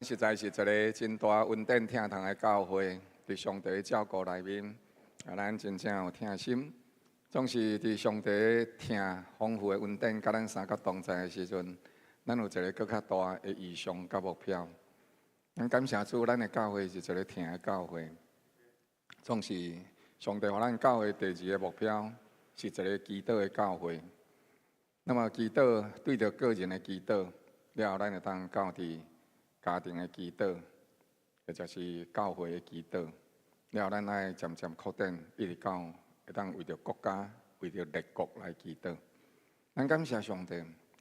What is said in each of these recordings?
實在是一个真大恩典疼痛的教會，佇上帝照顧內面，啊，咱真正有疼心。總是佇上帝疼豐富的恩典，佮咱三個同在的時陣，咱有一个閣較大的異象佮目標。咱感謝主，咱的教會是一个疼的教會。總是上帝予咱教會第二个目標是一个祈禱的教會。那麼祈禱對著個人的祈禱，了後咱會當到佇家庭的祈禱，或者是教會的祈禱，了後咱愛漸漸擴展，一直到會當為著國家、為著列國來祈禱。咱感謝上帝，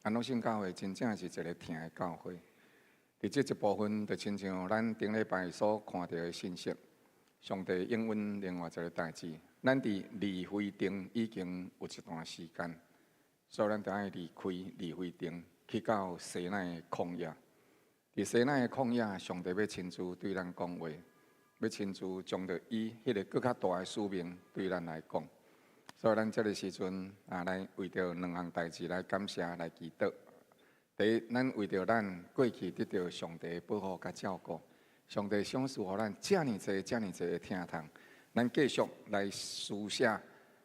安樂聖教會真正是一个疼的教會。佇這一部分，就親像咱頂禮拜所看著的信息，上帝應允另外一个代誌。咱佇利非訂已經有一段時間，所以咱著愛離開利非訂，去到西奈的曠野。佇西奈的曠野，上帝欲親自對咱講話，欲親自將著伊彼个閣較大的使命對咱來講。所以咱這个時陣啊，來為著兩項代誌來感謝、來祈禱。第一，咱為著咱過去得著上帝的保護佮照顧，上帝賞賜予咱遮爾濟、遮爾濟的疼痛，咱繼續來書寫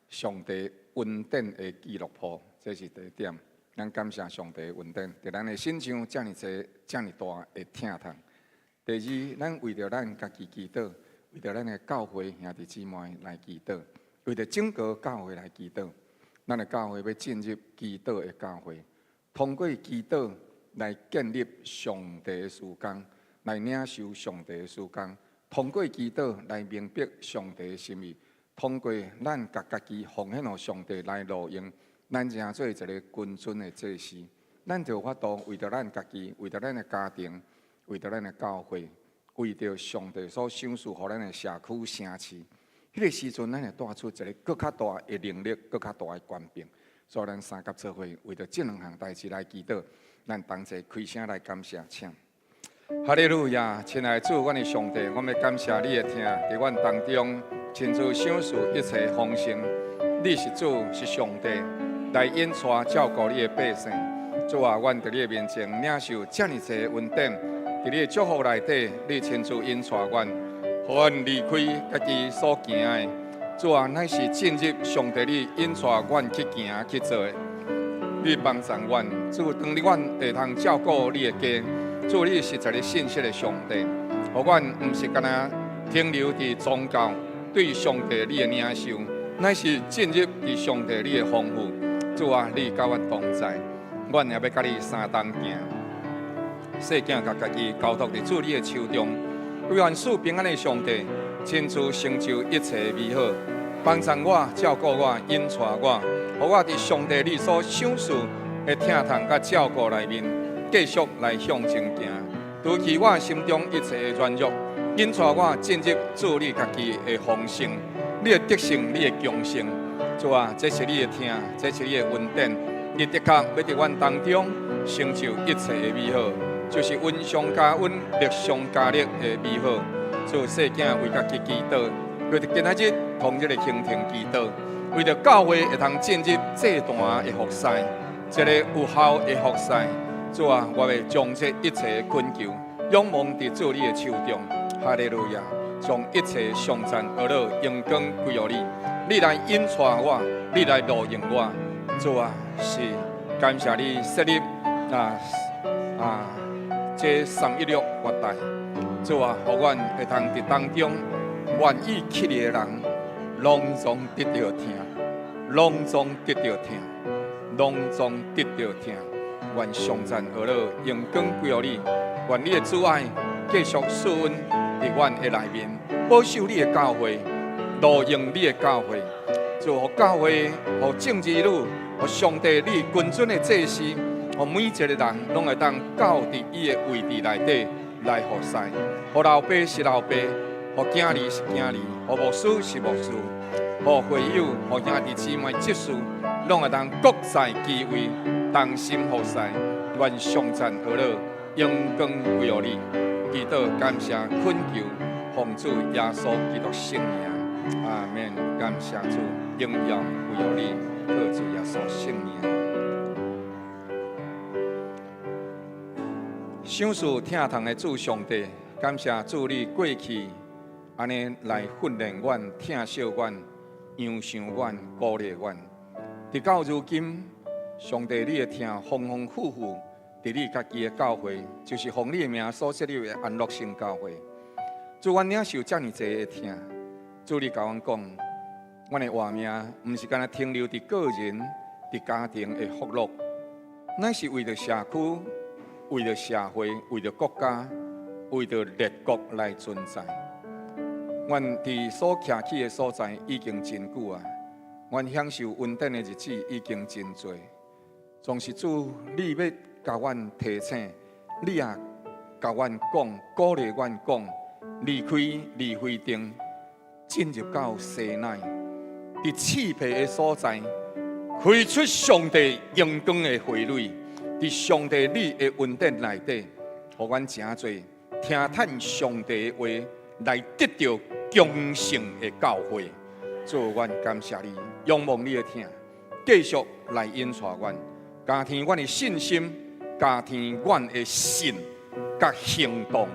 上帝恩典的記錄簿，這是第一點。咱感謝上帝的恩典，佇咱的身上遮爾濟、遮爾大的疼痛。第二，咱為著咱家己祈禱，為著咱的教會兄弟姊妹來祈禱，為著整個教會來祈禱。咱的教會欲進入祈禱的教會，通過祈禱來建立上帝的事工，來領受上帝的事工，通過祈禱來明白上帝的心意，通過咱共家己奉獻予上帝來路用，咱成做一个君尊的祭司，咱就有法度為著咱家己，為著咱的家庭，為著咱的教會，為著上帝所賞賜予咱的社區城市，彼個時陣，咱會帶出一个閣較大的能力，閣較大的權柄。所以，咱三佮做伙，為著這兩項代誌來祈禱，咱同齊開聲來感謝，請。哈利路亞，親愛的主，阮的上帝，我們感謝你的疼，佇阮當中親自賞賜一切豐盛。你是主，是上帝，來引帶照顧你的百姓。主啊，阮佇你的面前領受遮爾濟恩典，佇你的祝福內底，你親自引帶阮，予阮離開家己所行的。主啊，乃是進入上帝你引帶阮去行去做的。你幫助阮，主，當你阮會通照顧你的家，主，你是一个信實的上帝，予阮毋是干焦停留佇宗教對上帝你的領受，乃是進入佇上帝你的豐富。主啊，你佮阮同在，阮也欲佮你相同行。細囝共家己交託佇主你的手中，願賜平安的上帝親自成就一切美好，幫助我、照顧我、引帶我，予我佇上帝你所賞賜的疼痛佮照顧內面，繼續來向前行，除去我心中一切的軟弱，引帶我進入主你家己的豐盛，你的得勝，你的強盛。主啊，這是你的疼，這是你的恩典，你的確欲佇阮當中成就一切的美好，就是恩上加恩、力上加力的美好。主，細囝為家己祈禱，為著今仔日同日的傾聽祈禱，為著教會會通進入祭壇的服侍，一个有效的服侍。主啊，我欲將這一切的懇求，仰望佇主你的手中。哈利路亞！將一切頌讚、呵咾、榮光歸予你，你來引帶我，你來路用我。主啊，是感謝你設立這316月代。主啊，予阮會通佇當中願意去的人，攏總得著疼，攏總得著疼，攏總得著疼。願頌讚呵咾榮光歸予你，願你的慈愛繼續賜恩佇阮的內面，保守你的教會，路用你的教會，主，予教會，予眾兒女，予上帝你君尊的祭司，予每一个人攏會當到佇伊的位置內底來服侍，予老爸是老爸，予囝兒是囝兒，予牧師是牧師，予會友、予兄弟姊妹執事，攏會當各在其位，同心服侍。願頌讚呵咾榮光歸予你，祈禱感謝懇求，奉主耶穌基督聖名，阿門。感謝主，榮耀歸予你，靠主耶穌聖名。賞賜疼痛的主上帝，感謝主你過去按呢來訓練阮、疼惜阮、養生阮、鼓勵阮，直到如今，上帝你的疼豐豐富富佇你家己的教會，就是奉你的名所設立的安樂聖教會。主，阮領受遮爾濟的疼，主你共阮講，阮的活命毋是干焦停留佇個人、佇家庭的福樂，乃是為著社區、為著社會、為著國家、為著列國來存在。阮佇所徛起的所在已經真久啊，阮享受恩典的日子已經真濟。總是主，你欲共阮提醒，你也共阮講，鼓勵阮講，離開利非訂，進入到西奈，佇刺皮的所在，開出上帝榮光的花蕊，佇上帝你的恩典內底，予阮誠濟聽趁上帝的話來得著強盛的教會。主，阮感謝你，仰望你的疼，繼續來引帶阮，加添阮的信心，加添阮的信佮行動，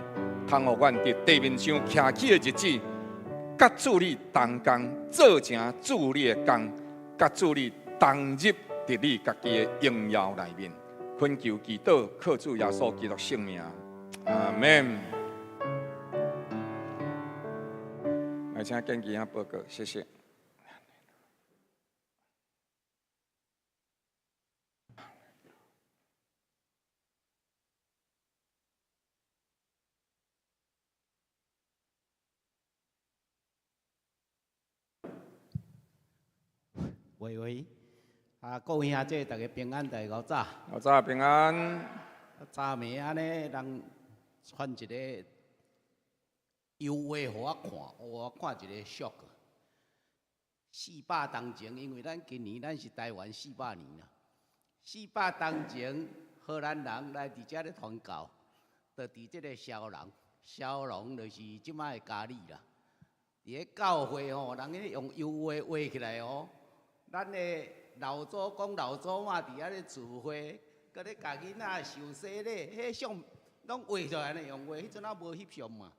通予阮佇地面上徛起的日子，佮主你同工，做成主你的工，佮主你同入佇你家己的榮耀內面。懇求祈禱，靠主耶穌基督聖名，阿門。來，請建基兄報告，謝謝。喂喂，啊，各位兄弟，大家平安，大家早。老早平安。昨暝按呢，人傳一个油畫予我看，我看一个 shock。400冬前，因為咱今年咱是台灣400年啦。400冬前，荷蘭人來佇遮咧傳教，就佇這个蕭龍，蕭龍就是這擺的嘉義啦。佇咧教會吼，人彼用油畫畫起來哦。咱的老祖公、老祖媽佇遐咧聚會，閣咧共囡仔受洗禮，彼相攏畫出來呢，用畫，彼陣猶無翕相嘛，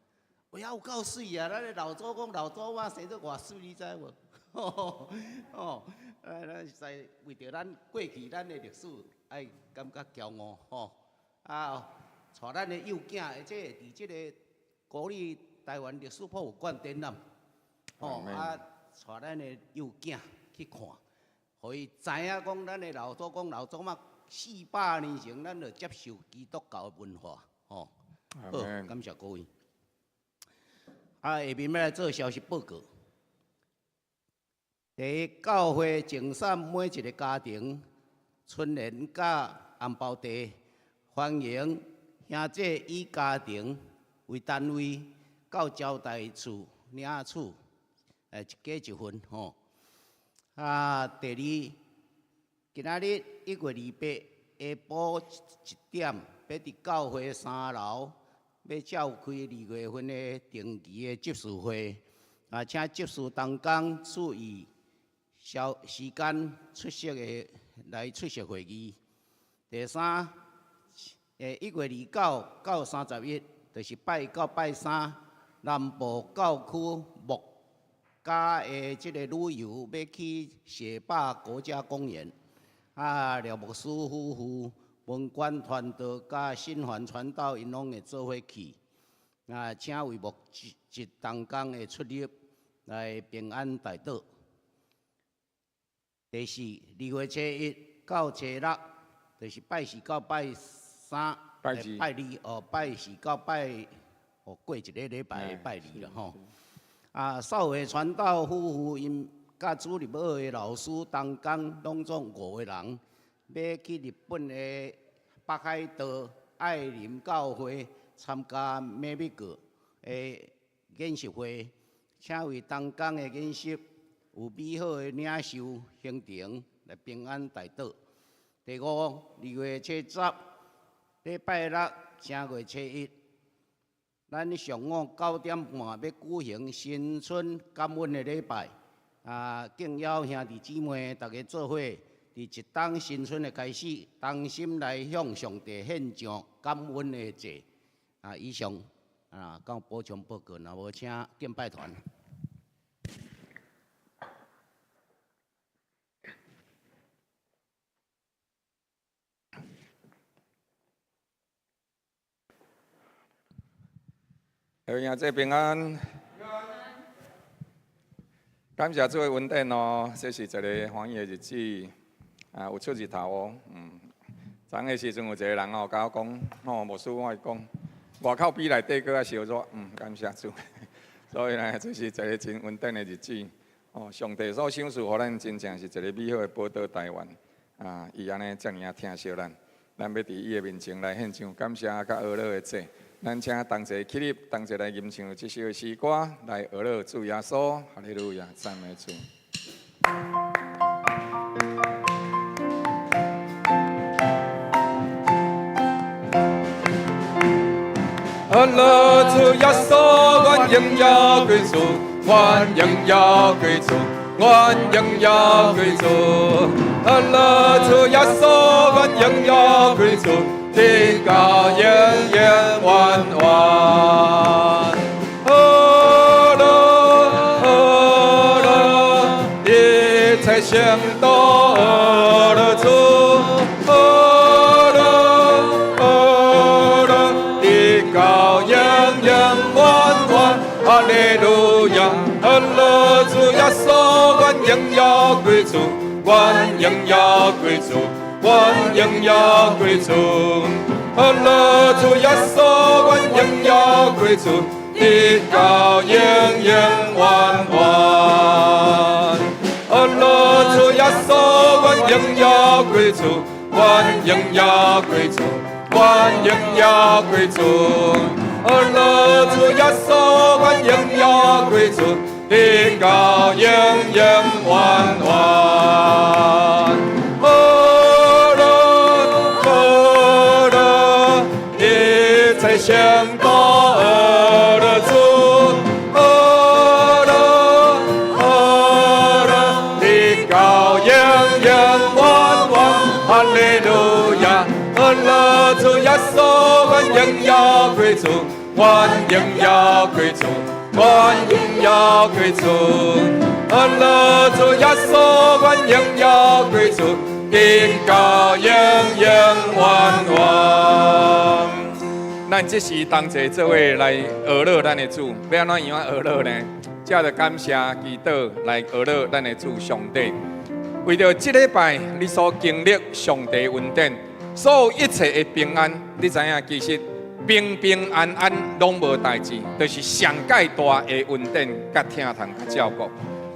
畫啊有夠媠啊！咱的老祖公、老祖媽生做偌媠，你知無？哦，咱實在為著咱過去咱的歷史，愛感覺驕傲吼。啊，帶咱的幼囝，而且佇這个國立臺灣歷史博物館展覽，吼啊，帶咱的幼囝去看，予伊知影講咱的老祖公、老祖媽400年前，咱就接受基督教的文化，吼。好，感謝各位。啊，下面欲來做消息報告。第一，教會贈送每一个家庭春聯佮紅包袋，歡迎兄弟以家庭為單位到招待處領取，一家一份吼。啊，第二，今仔日1月28下晡1點，欲佇教會三樓欲召開2月份的定期的執事會，啊，請執事同工注意消時間出席的來出席會議。第三，1月29到31，就是拜一到拜三，南部教區牧家的這个旅遊欲去雪霸國家公園，啊，廖牧師夫婦、文官傳道佮新環傳道，𪜶攏會做伙去。啊，請為牧職同工的出入來平安帶倒。第四，2月初一到初六，就是拜四到拜三，拜二，拜二哦，拜四到拜哦，過一个禮拜的拜二啦吼。啊，少偉傳道夫婦𪜶佮主日學的老師同工，攏總五個人，欲去日本的北海道愛林教會參加美美國的研習會，請為同工的研習有美好的領受行程來平安帶倒。第五，2月初十，禮拜六正月初一，咱上午9點半欲舉行新春感恩的禮拜，啊，敬邀兄弟姊妹逐家做伙佇佇一冬新春的開始，同心來向上帝獻上感恩的祭。啊，以上啊，敢有補充報告，若無請敬拜團。各位兄弟平安，感謝主的恩典哦，這是一个歡喜的日子，啊，有出日頭哦，昨昏的時陣有一个人哦，共我講，吼，牧師我講，外口比內底閣較燒熱，感謝主，所以呢，這是一个真恩典的日子，哦，上帝所賞賜予咱，真正是一个美好的寶島台灣，啊，伊按呢遮爾仔疼惜咱，咱欲佇伊的面前來獻上感謝佮呵咾的祭。咱請同齊起立，同齊來吟唱這首詩歌，來呵咾主耶穌，哈利路亞，讚美主。呵咾主耶穌，願榮耀歸主，願榮耀歸主，願榮耀歸主。呵咾主耶穌，願榮耀歸主。直到永永遠遠。呵咾呵咾，一切聖徒呵咾主，呵咾呵咾，直到永永遠遠。哈利路亞，呵咾主耶穌，願榮耀歸主，願榮耀歸主。願榮耀歸主，呵咾主耶穌，願榮耀歸主，直到永永遠遠。呵咾主耶穌，願榮耀歸主，願榮耀歸主，願榮耀歸主。呵咾主耶穌，願榮耀歸主，直到永永遠遠。聖徒呵咾主，呵咾呵咾，直到永永遠遠，哈利路亞，呵咾主耶穌，願榮耀歸主，願榮耀歸主，願榮耀歸主，呵咾主耶穌，願榮耀歸主，直到永永遠遠。咱這時同齊做伙來呵咾咱的主，欲按怎樣呵咾呢？藉著感謝祈禱來呵咾咱的主上帝。為著這禮拜你所經歷上帝恩典，所有一切的平安，你知影其實平平安安攏無代誌，就是上蓋大的恩典佮疼痛佮照顧。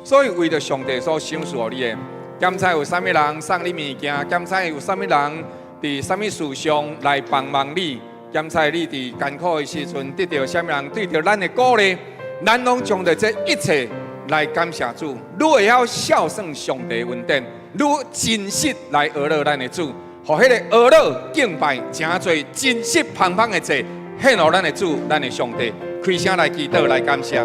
所以為著上帝所賞賜予你的，檢查有啥物人送你物件，檢查有啥物人佇啥物事上來幫忙你。檢查你佇艱苦的時陣得著啥物人對著咱的鼓勵，咱攏將著這一切來感謝主。愈會曉孝順上帝恩典，愈真實來呵咾咱的主，予彼个呵咾敬拜誠濟真實芳芳的祭獻予咱的主，咱的上帝。開聲來祈禱來感謝，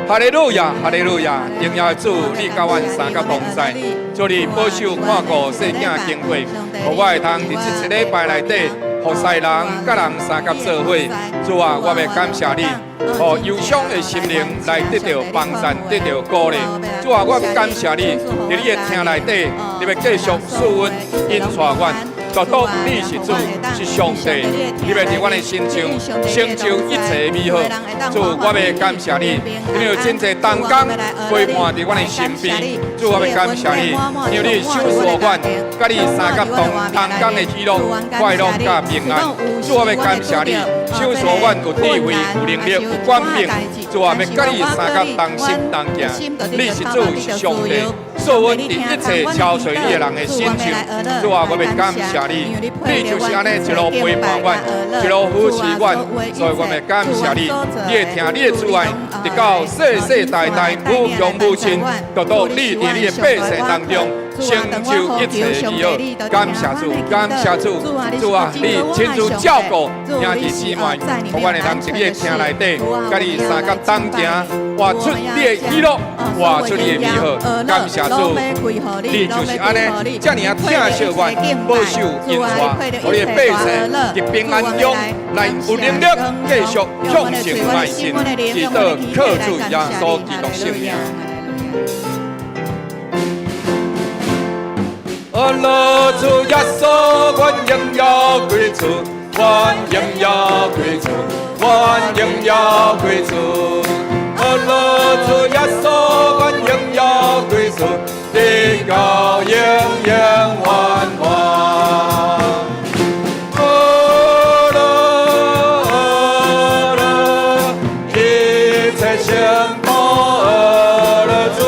哈利路亞，哈利路亞，榮耀的主，你佮阮三佮同在，求你保守看顧細囝經過，予我會通佇這一禮拜內底。服侍人，佮人相佮做伙，主啊，我欲感謝你，予憂傷的心靈來得著幫贊，得著鼓勵。主啊，我感謝你，佇你的疼內底，你欲繼續賜恩引帶阮。獨獨你是主，是上帝，你欲佇阮的身上成就一切的美好。主，我欲感謝你，因為有真濟同工陪伴佇阮的身邊。主，我欲感謝你，因為你賞賜阮，佮你相佮同同工的喜樂、快樂佮平安。主，我欲感謝你，賞賜阮有智慧、有能力、有權柄。主啊，欲佮你相佮同心同行。你是主，是上帝，賜阮佇一切超隨你的人的身上。主啊，我欲感謝你，你就是按呢一路陪伴阮，一路扶持阮，所以我欲感謝你。你會疼你的慈愛，直到世世代代無窮無盡，獨獨你佇你的百姓當中成就一切美好。感謝主，感謝主，主啊，你親自照顧兄弟姊妹，予阮會通佇你的疼內底，佮你相佮同行，活活出你的喜樂，活出你的美好。感謝主，你就是按呢，遮爾仔疼惜阮，保守引帶，予你的百姓佇平安中來有能力繼續向前邁進，祈禱靠主耶穌基督聖名。阿樂主耶穌，阮榮耀歸主，阮榮耀歸主，阮榮耀歸主。阿樂主耶穌，阮榮耀歸主，直到永永遠遠。阿樂阿樂，一切聖徒阿樂主，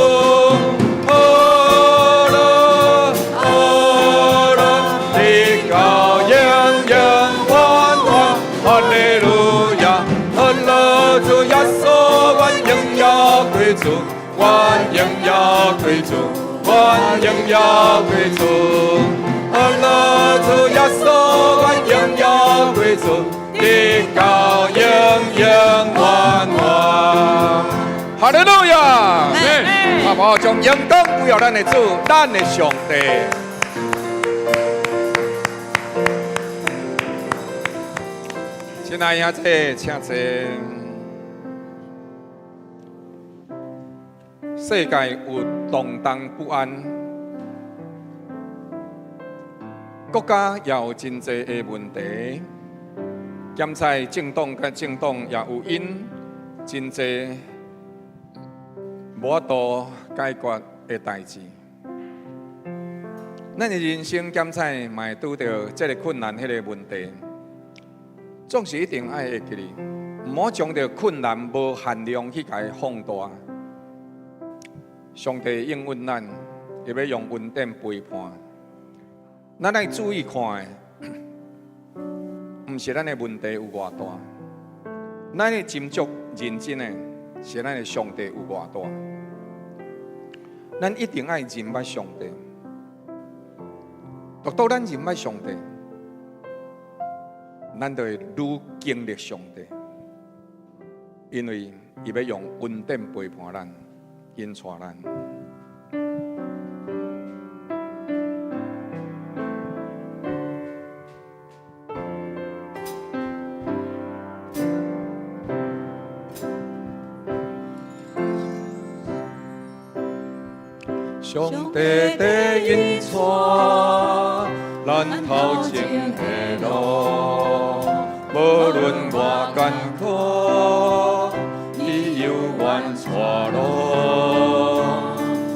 阿樂阿樂，直到永永遠遠。哈利路亞，阿樂主耶穌，阮榮耀歸主，阮榮耀歸主，阮榮耀歸主。阿樂主耶穌，阮榮耀歸主，直到永永遠遠。哈利路亞！好無將榮光歸予咱的主，咱的上帝。親愛的兄弟，請坐。世界有動盪不安，國家也有真濟的問題。檢採政黨佮政黨也有𪜶真濟無法度解決的代誌。咱的人生檢採嘛會拄著這个困難、彼个問題，總是一定愛會記得，毋好將著困難無限量去共伊放大。上帝應允咱，伊欲用恩典陪伴。咱愛注意看的，毋是咱的問題有偌大，咱的斟酌認真的，是咱的上帝有偌大。咱一定愛認捌上帝，獨獨咱認捌上帝，咱就會愈經歷上帝，因為伊欲用恩典陪伴咱，引帶咱。上帝的引帶，咱頭前的路，無論偌艱苦，伊猶願帶路。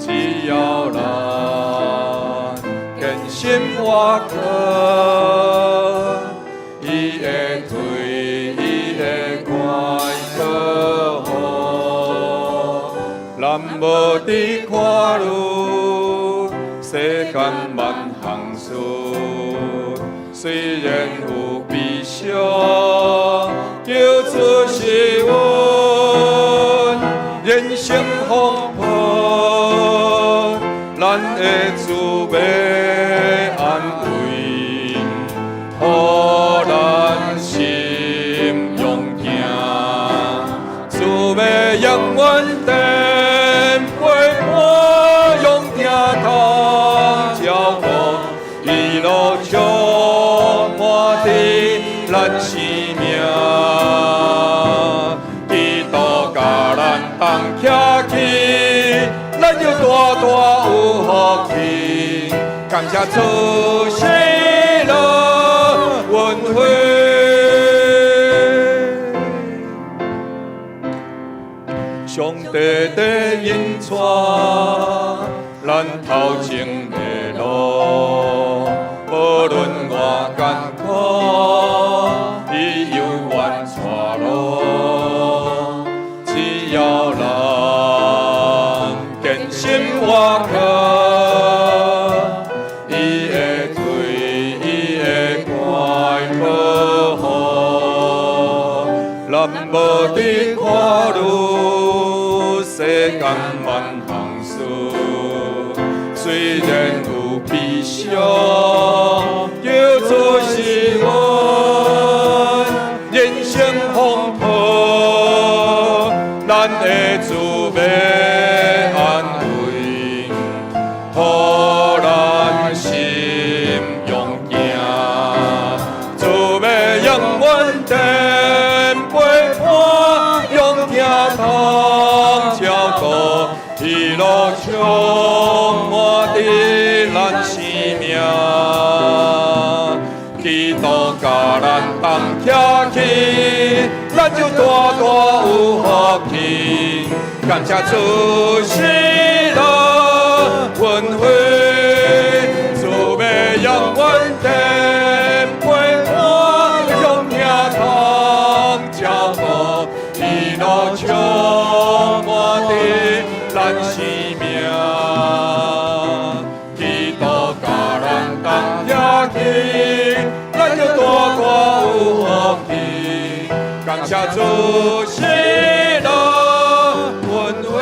只要咱堅心倚靠，伊會推，伊會拐保護。咱無佇看路，世間萬項事，雖然有悲傷，求主賜阮人生風波，咱的主欲安慰，予咱心勇健，主欲用恩典陪伴，用疼痛照顧，一路充滿佇咱生命，基督佮咱同徛起，咱就大大有福氣。感謝主喜樂恩惠。上帝的引帶，咱頭前的路，無論偌艱苦，伊猶願帶路。只要咱堅心倚靠，伊會推，伊會拐保護。咱無佇看路，世間萬項事，雖然有悲傷，求主賜阮人生風波，咱咱的主欲安慰，予咱心勇行。主欲永远的陪伴，用疼痛照顾，喜乐充满伫咱生命。基督佮咱同徛起，咱就大大有福氣。感謝主喜樂恩惠，主欲永遠的陪伴，用疼痛照顧，喜樂充滿佇咱生命。基督佮咱同徛起，咱就大大有福氣。感謝主喜樂恩惠。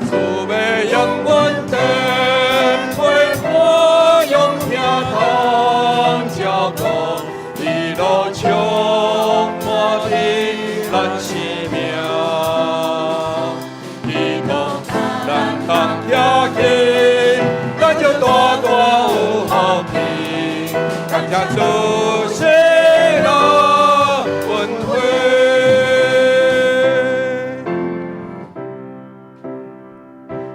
主欲永遠的陪伴，用疼痛照顧，喜樂充滿佇咱生命。基督咱同徛起，咱就大大有福氣。感謝主喜樂恩惠。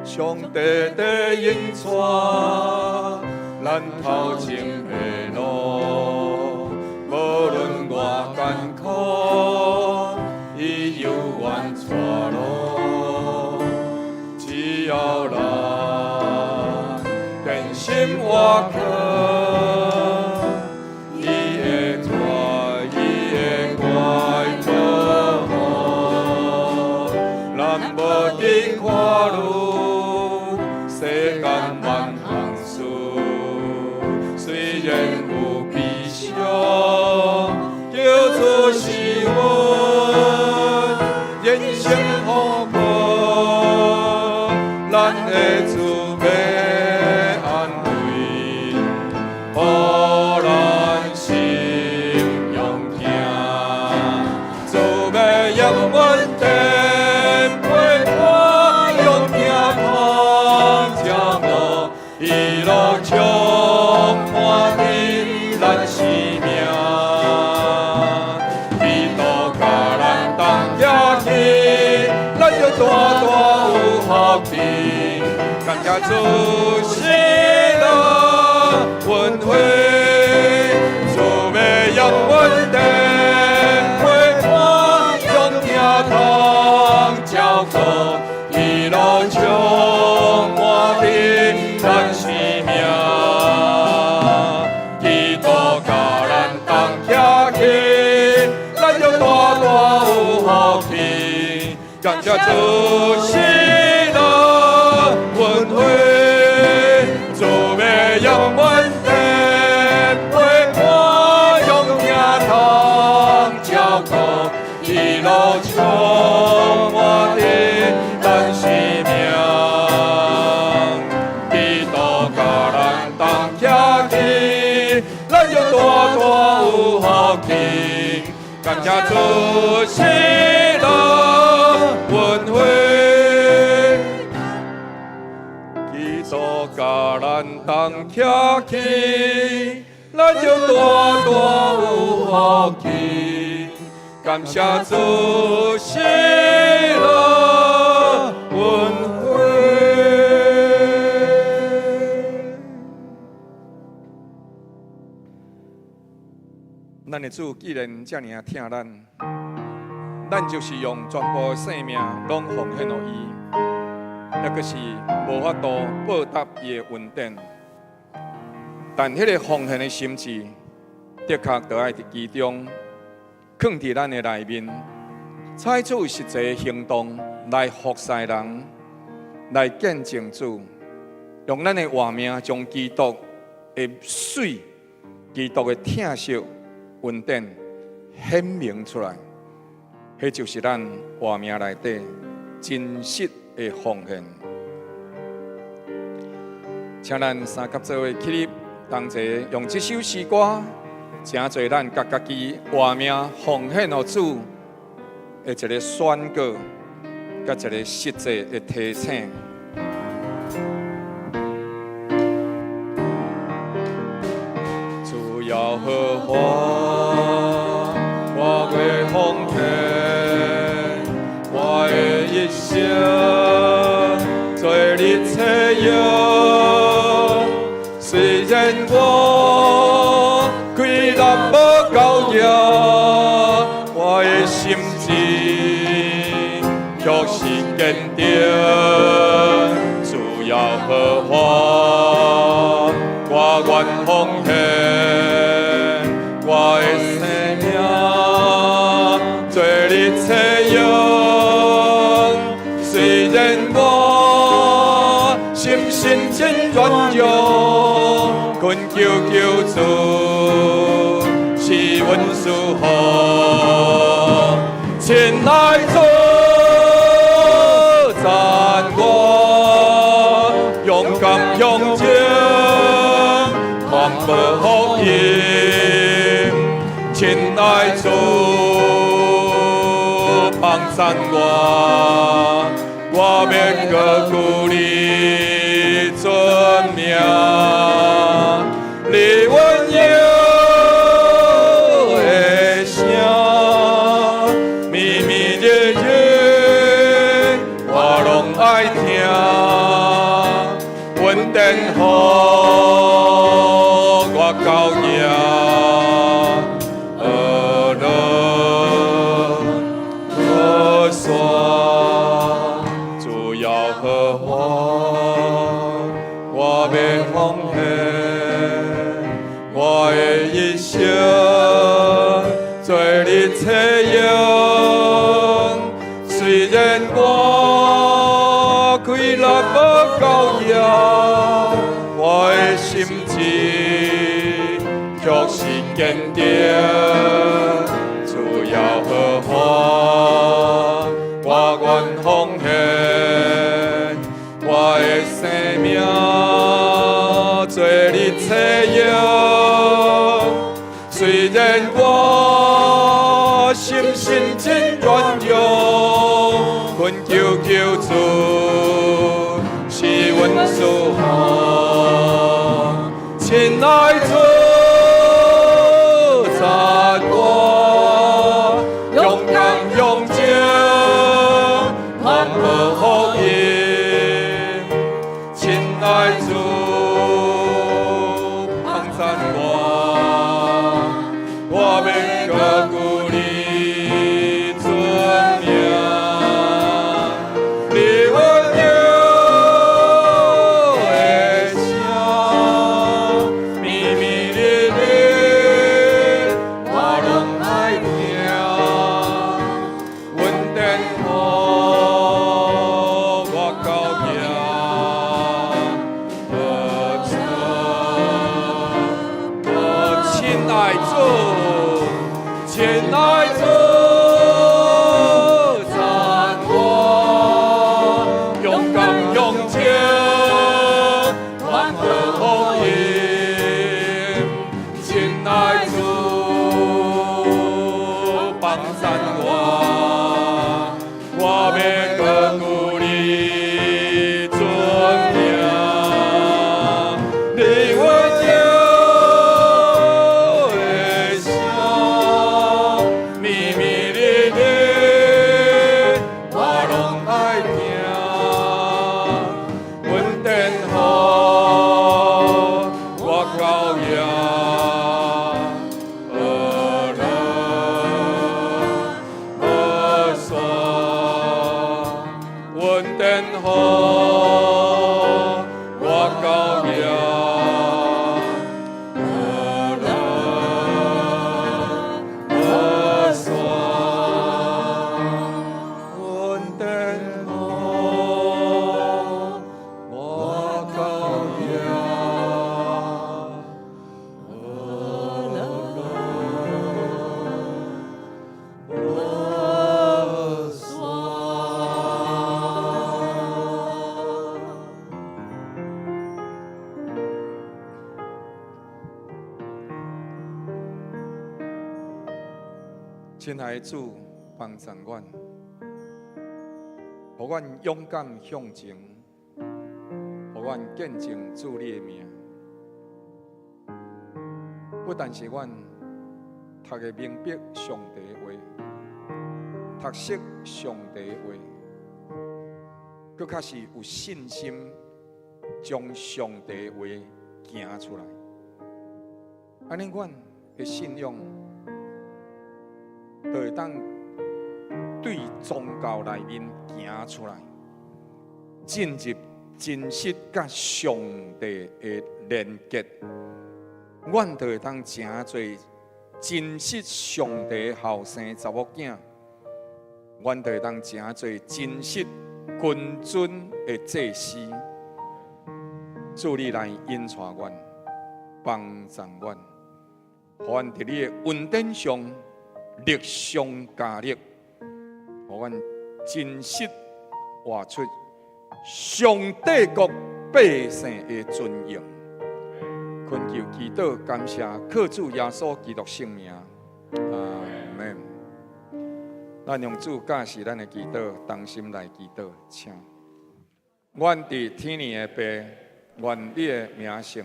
上帝的引帶，咱頭前的路，無論偌艱苦，伊猶原帶路。只要咱虔心倚靠，伊會帶，伊會乖保護。咱無伫看路，世間萬項事，雖然有悲傷，求主賜阮人生好過，咱的主欲安慰，予咱心勇行。主欲永遠的陪伴，用疼痛照顧，喜樂充滿佇咱生命。基督佮咱同徛起，咱就大大有福氣。感謝主喜樂恩惠，主欲永遠的陪伴，用疼痛照顧，喜樂充滿佇咱生命。基督佮咱同徛起，咱就大大有福氣。感謝主喜樂恩惠，主欲永遠的陪伴，用疼痛照顧，喜樂充滿佇咱生命。基督佮咱同徛起，咱就大大有福氣。感謝主喜樂恩惠，基督佮咱同徛起，咱就大大有福氣。感謝主喜樂恩惠。咱的主既然遮爾疼咱，咱就是用全部的性命攏奉獻予伊，抑閣是無法度報答伊的恩典。但彼个奉獻的心志，的確著愛佇其中，囥佇咱的內面，採取實際行動來服侍人，來見證主，用咱的活命將基督的媠、基督的疼惜、恩典顯明出來，彼就是咱活命內底真實的奉獻。請咱三佮做伙起立，同齊用這首詩歌，成做咱共家己活命奉獻予主的一个宣告，佮一个實際的提醒。主耶和華，我會奉獻我的一生，做你冊用。雖然我氣力無夠強，我的心志卻是堅定。主耶和華，我願奉獻我的生命，做你冊用。雖然我心神真軟弱，懇求求主賜阮賜福，親愛主讚我，勇敢向前，傳播福音。親愛主幫贊我，我欲高舉你尊名。你溫柔的聲，綿綿日日，我攏愛聽。恩典予我夠贏，何樂何山，主耶和華，我欲奉獻我的一生，做你冊用。雖然我氣力無夠強，我的心志卻是堅定。主耶和華，我願奉獻我的生命，做你冊用。雖然我心神真軟弱，懇求求主賜阮賜福，親愛主讚我，勇敢向前，傳播福音。親愛主幫贊我，我欲高舉你尊名。你溫柔的聲，綿綿日日，我攏愛聽。恩典予我夠贏，何錯？親愛主，親愛主讚我，勇敢向前，傳播福音。親愛主幫贊我，我欲高舉你尊名。你溫柔的聲，親愛的主，幫助阮，予阮勇敢向前，予阮見證主你的名。不但是阮讀會明白上帝的話，讀熟上帝的話，閣較是有信心將上帝的話行出來。按呢，阮的信仰就會當對宗教內面行出來，進入真實佮上帝的連結，阮就會當成做真實上帝後生查某囝，阮就會當成做真實君尊的祭司。主你來引帶阮，幫助阮，予阮佇你的恩典上力上加力，予阮真實活出上帝國百姓的尊榮。懇求祈禱感謝，靠主耶穌基督聖名，阿門。咱用主教示咱的祈禱，同心來祈禱，請。阮佇天裡的父，願你的名聖，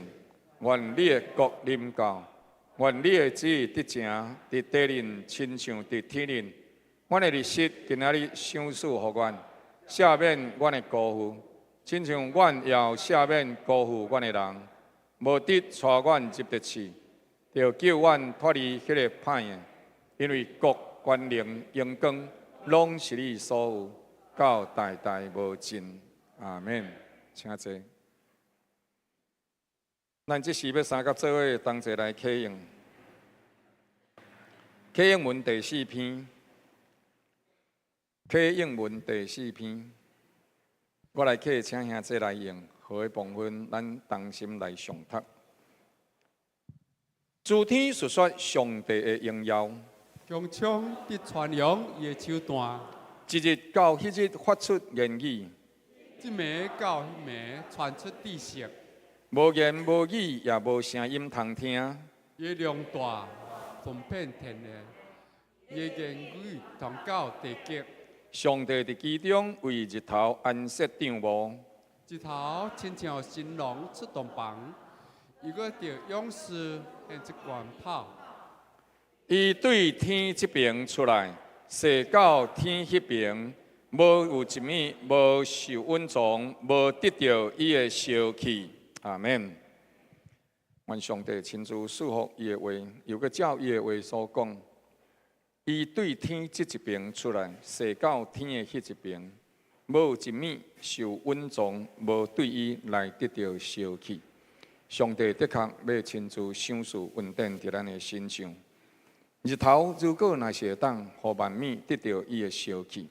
願你的國臨到，願你的旨意得成，佇地面親像佇天頂。阮的日食今仔日賞賜予阮，赦免阮的辜負，親像阮也有赦免辜負阮的人。無得帶阮入著試，著救阮脫離彼个歹的，因為國、權能、榮光，攏是你所有，到代代無盡。阿門。請坐。咱這時欲三佮做伙同齊來啟用，啟應文第四篇，啟應文第四篇，我來啟，請兄弟來用。好的部分，咱同心來誦讀。諸天述說上帝的榮耀，穹蒼佇傳揚伊的手段。一日到彼日發出言語，這暝到彼暝傳出知識。無言無語，也無聲音通聽。伊的量大，傳遍天下，伊的言語傳到地極。上帝佇其中為日頭安設帳幕。日頭親像新郎出洞房，伊閣著勇士獻一罐炮。伊對天這爿出來，踅到天彼爿，無有一物無受隱藏，無得著伊的燒氣。阿門。願上帝親自賜福伊的話，又閣照伊的話所講，伊對天這一爿出來，踅到天的彼一爿，無有一物受隱藏，無對伊來得著燒去。上帝的確欲親自賞賜恩典佇咱的身上。日頭如果若是會當予萬物得著伊的燒氣，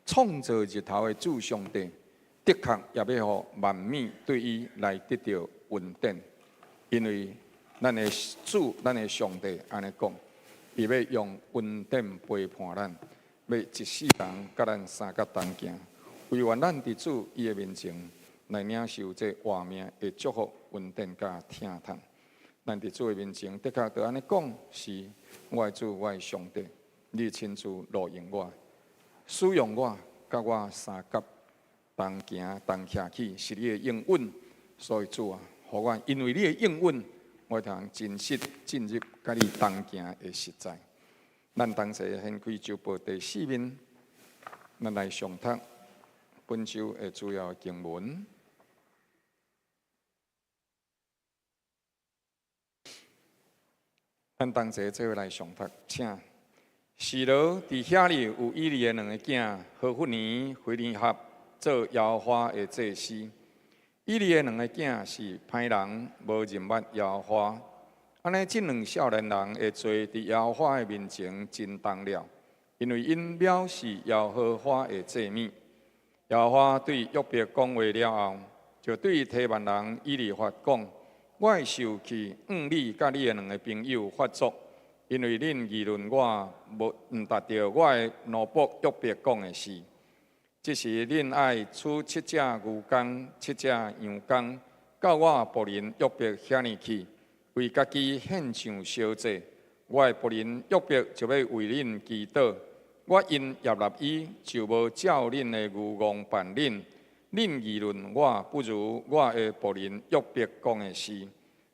創造日頭的主上帝，的確也欲予萬物對伊來得著恩典。因為咱的主、咱的上帝按呢講，伊欲用恩典陪伴咱，欲一世人佮咱相佮同行。惟願咱佇主伊的面前來領受這活命的祝福、恩典佮疼痛。咱佇主的面前，的確著按呢講，是我的主，我的上帝，你親自錄用我，使用我，佮我相佮同行同徛起，是你的應允。所以主啊，予我因為你的應允，我通真實進入佮你同行的實在。咱同齊掀開週報第四面，咱來誦讀本週的主要經文。咱同齊做伙來誦讀，請。示羅佇遐裡有以利的兩个囝何弗尼、非尼哈做耶和華的祭司。以利的兩个囝是歹人，無認捌耶和華。按呢，這兩少年人的罪佇耶和華的面前真重了，因為𪜶藐視耶和華的祭物。耶和華對約伯講話了後，就對提幔人以利法講：我的受氣向你佮你的兩个朋友發作，因為恁議論我無毋達著我的奴僕約伯講的事。這時恁愛取七隻牛犅、七隻羊犅，到我僕人約伯遐爾去，為家己獻上燒祭，我的僕人約伯就欲為恁祈禱，我因悅納伊，就無照恁的愚妄辦恁。恁議論我，不如我的僕人約伯講的事。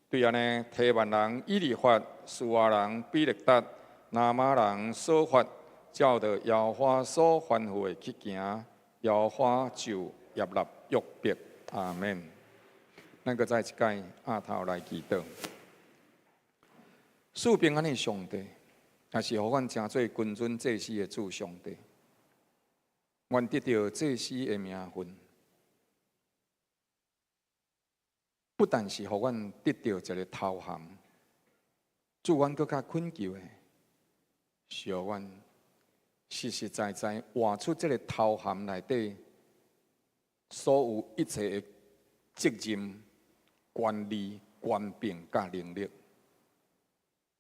對按呢，提幔人以利法、書亞人比勒達、拿瑪人瑣法，照著耶和華所吩咐的去行，耶和華就悅納約伯。阿門。咱閣再一擺阿頭來祈禱。賜平安的上帝，也是予阮成做君尊祭司的主上帝。願得著祭司的名分，不但是予阮得著一个頭銜，主，阮閣較懇求的，是予阮實實在在活出這个頭銜內底所有一切的責任、權利、權柄佮能力。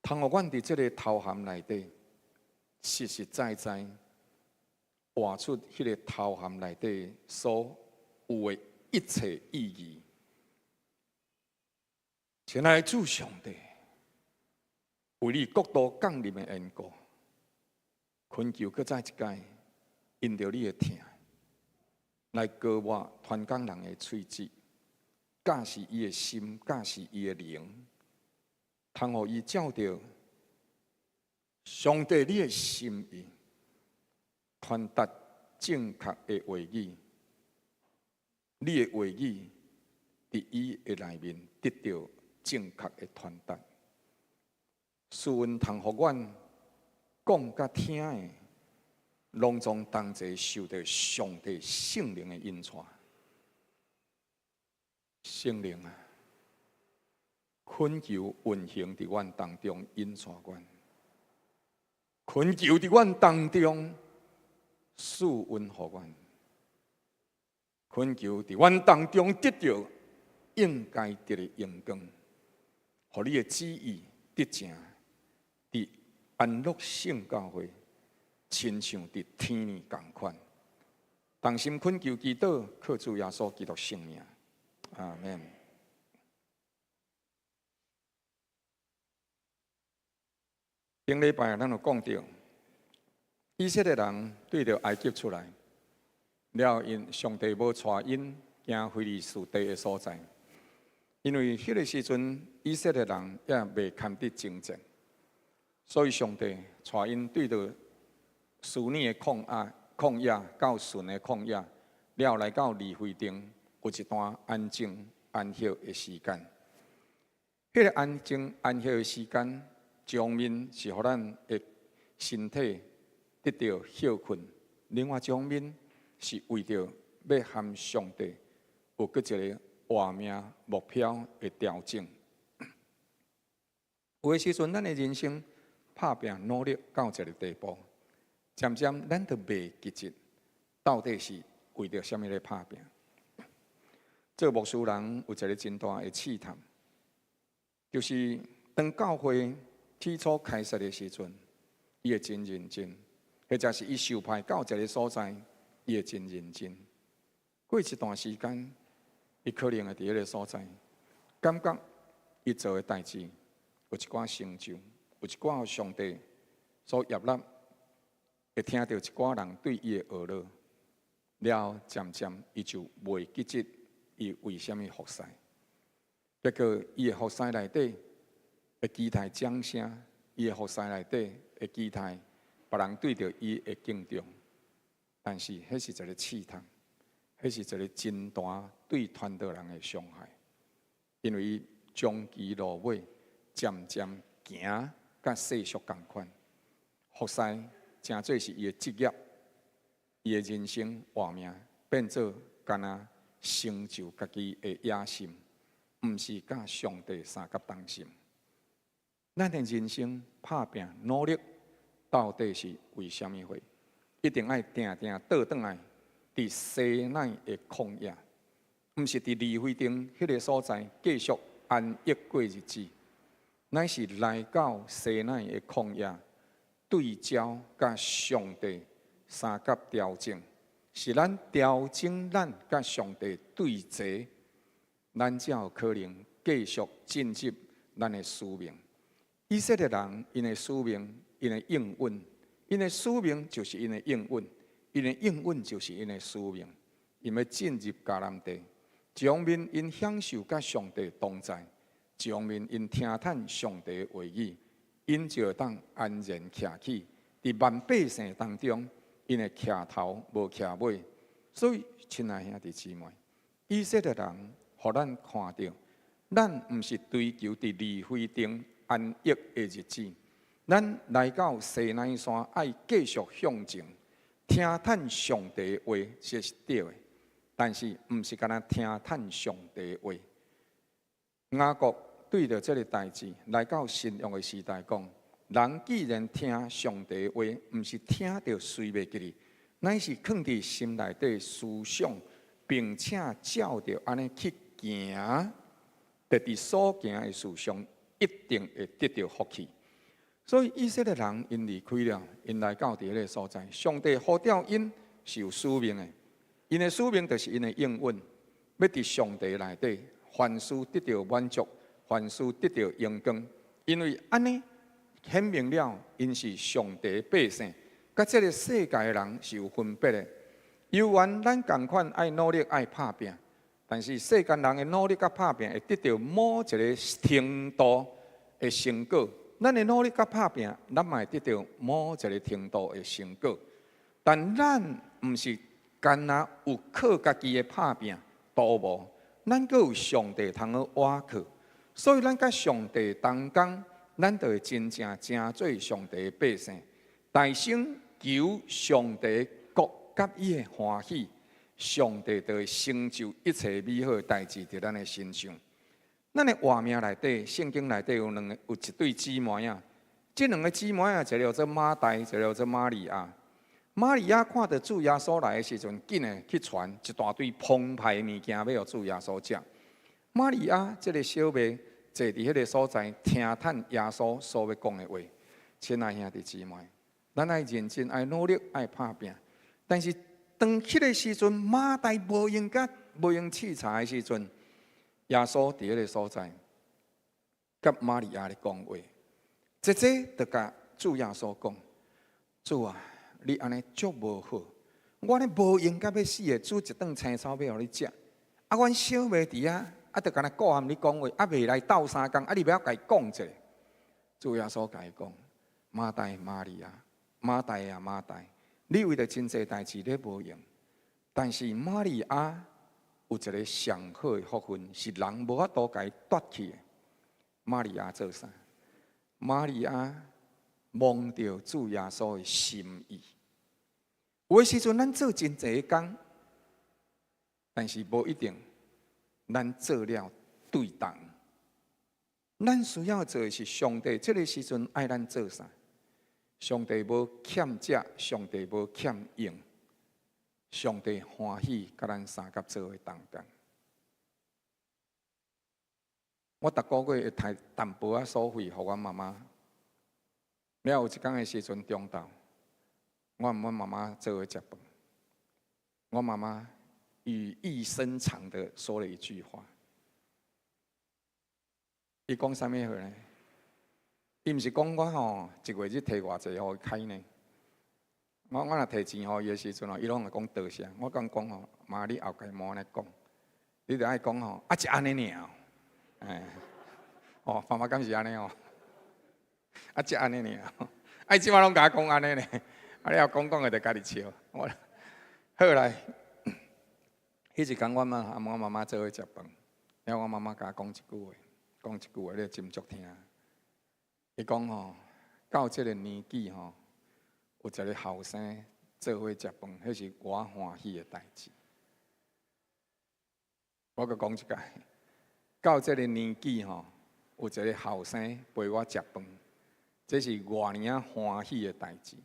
通予阮佇這个頭銜內底，實實在在活出彼个頭銜內底所有的一切意義。親愛的主上帝，為你國度降臨的緣故，懇求閣再一擺，因著你的疼，來膏抹傳講人的喙舌，教示伊的心，教示伊的靈。通予伊照著上帝你的心意，傳達正確的話語。你的話語佇伊的內面得著正確的傳達。賜恩通予阮講佮聽的，攏總同齊受著上帝聖靈的引帶。聖靈啊！懇求運行佇阮當中，引帶阮；懇求佇阮當中，賜恩予阮；懇求佇阮當中得著應該得的榮光，予你的旨意得成，佇安樂聖教會，親像佇天呢仝款。同心懇求祈禱，靠主耶穌基督聖名，阿門。頂禮拜咱有講著，以色列人對著埃及出來，了後𪜶上帝無帶𪜶行非利士地的所在，因為彼个時陣以色列人猶未堪得征戰，所以上帝帶𪜶對著示尼的曠野、曠野到汛的曠野，了後來到利非訂，有一段安靜安歇的時間。彼个安靜安歇的時間，一方面是予咱的身體得著歇睏，另外一方面是為著欲和上帝有閣一個活命目標的調整。有的時陣，咱的人生拍拚努力到一个地步，漸漸咱就袂記得到底是為著啥物咧拍拚。做牧師人有一个真大的試探，就是當教會起初開設的時陣，伊會真認真；或者是伊受派到一个所在，伊會真認真。過一段時間，伊可能會佇彼个所在，感覺伊做的代誌有一寡成就，有一寡上帝所悅納，會聽著一寡人對伊的呵咾，了後漸漸伊就袂記得伊為啥物服侍。結果伊的服侍內底會期待掌聲，伊的服侍內底會期待別人對著伊的敬重，但是彼是一个試探，彼是一个真大對傳道人的傷害，因為伊長期落尾漸漸行佮世俗仝款，服侍成做是伊的職業，伊的人生活命變做干焦成就家己的野心，毋是佮上帝相佮同心。咱的人生拍拚努力，到底是為啥物貨？一定愛定定倒轉來，佇西奈的曠野，毋是佇利非訂彼个所在繼續安逸過日子，乃是來到西奈的曠野，對焦佮上帝相佮調整，是咱調整咱佮上帝對齊，咱才有可能繼續進入咱的使命。以色列人𪜶的使命，𪜶的應允，𪜶的使命就是𪜶的應允，𪜶的應允就是𪜶的使命。𪜶欲進入迦南地，一方面𪜶享受佮上帝同在，一方面𪜶聽趁上帝的話語，𪜶就會當安然徛起。佇萬百姓當中，𪜶會徛頭無徛尾。所以，親愛兄弟姊妹，以色列人予咱看著，咱毋是追求佇離非定安逸的日子，咱來到西奈山，愛繼續向前，聽趁上帝的話，這是對的。但是，毋是干焦聽趁上帝的話。雅各對著這个代誌，來到新約的時代講，人既然聽上帝的話，毋是聽著隨袂記哩，乃是囥佇心內底思想，並且照著按呢去行，就佇所行的事上，一定會得著福氣。所以以色列人𪜶離開了，𪜶來到佇彼个所在，上帝呼召𪜶是有使命的，𪜶的使命就是𪜶的應允，欲佇上帝內底，凡事得著滿足，凡事得著榮光，因為按呢顯明了，𪜶是上帝百姓，佮這个世界的人是有分別的。猶原咱仝款愛努力愛拍拚，但是世間人的努力佮拍拚會得著某一个程度的成果。咱的努力佮拍拚，咱嘛會得著某一个程度的成果。但咱毋是干焦有靠家己的拍拚都無，咱閣有上帝通好倚靠，所以咱佮上帝同工，咱就會真正成做上帝的百姓，大聲求上帝國佮伊的歡喜，上帝就會成就一切美好的代誌佇咱的身上。咱的活命內底，聖經內底有兩个，有一對姊妹仔，這兩个姊妹仔，一个叫做馬大，一個叫做瑪利亞。瑪利亞看著主耶穌來的時陣，緊的去傳一大堆澎湃的物件，欲予主耶穌食。瑪利亞這个小妹坐佇彼个所在，聽趁耶穌所欲講的話。親愛兄弟姊妹，咱愛認真，愛努力，愛拍拚。但是當彼个時陣，馬大無閒佮無閒試茶的時陣，耶穌佇彼个所在，佮瑪利亞咧講話，這這就共主耶穌講：主啊，你按呢足無好，我呢無閒甲欲死的，煮一頓青草欲予你食。啊，阮小妹佇遐，啊，就干焦顧譀你講話，啊，未來鬥相共，啊，你欲共伊講一下。主耶穌共伊講：馬大，瑪利亞，馬大啊，馬大，你為著真濟代誌咧無閒，但是瑪利亞有一个上好的福分，是人無法度共伊奪去的。瑪利亞做啥？瑪利亞摸著主耶穌的心意。有的時陣，咱做真濟工，但是無一定咱做了對當。咱需要做的是上帝這个時陣愛咱做啥？上帝無欠食，上帝無欠用，上帝歡喜佮咱相佮做伙同工。我逐个月會提淡薄仔所費予阮媽媽。了有一工的時陣中晝，我和阮媽媽做伙食飯。我媽媽語意深長的說了一句話，伊講啥物話呢？伊毋是講我吼一月去提偌濟予伊開呢？我若提錢予伊的時陣吼，伊攏會講多謝。我講講吼，媽你後蓋莫按呢講，你著愛講吼，啊是按呢爾，哎，哦，爸媽敢是按呢哦？啊，才按呢爾，啊，伊這擺攏共我講按呢呢，啊，了講講的就家己笑。我好來，彼一工阮媽和我媽媽做伙食飯，了我媽媽共我講一句話，講一句話，你斟酌聽。伊講吼，到這个年紀吼，有一个後生做伙食飯，彼是我歡喜的代誌。我閣講一擺，到這个年紀吼，有一个後生陪我食飯，這是偌爾仔歡喜的代誌。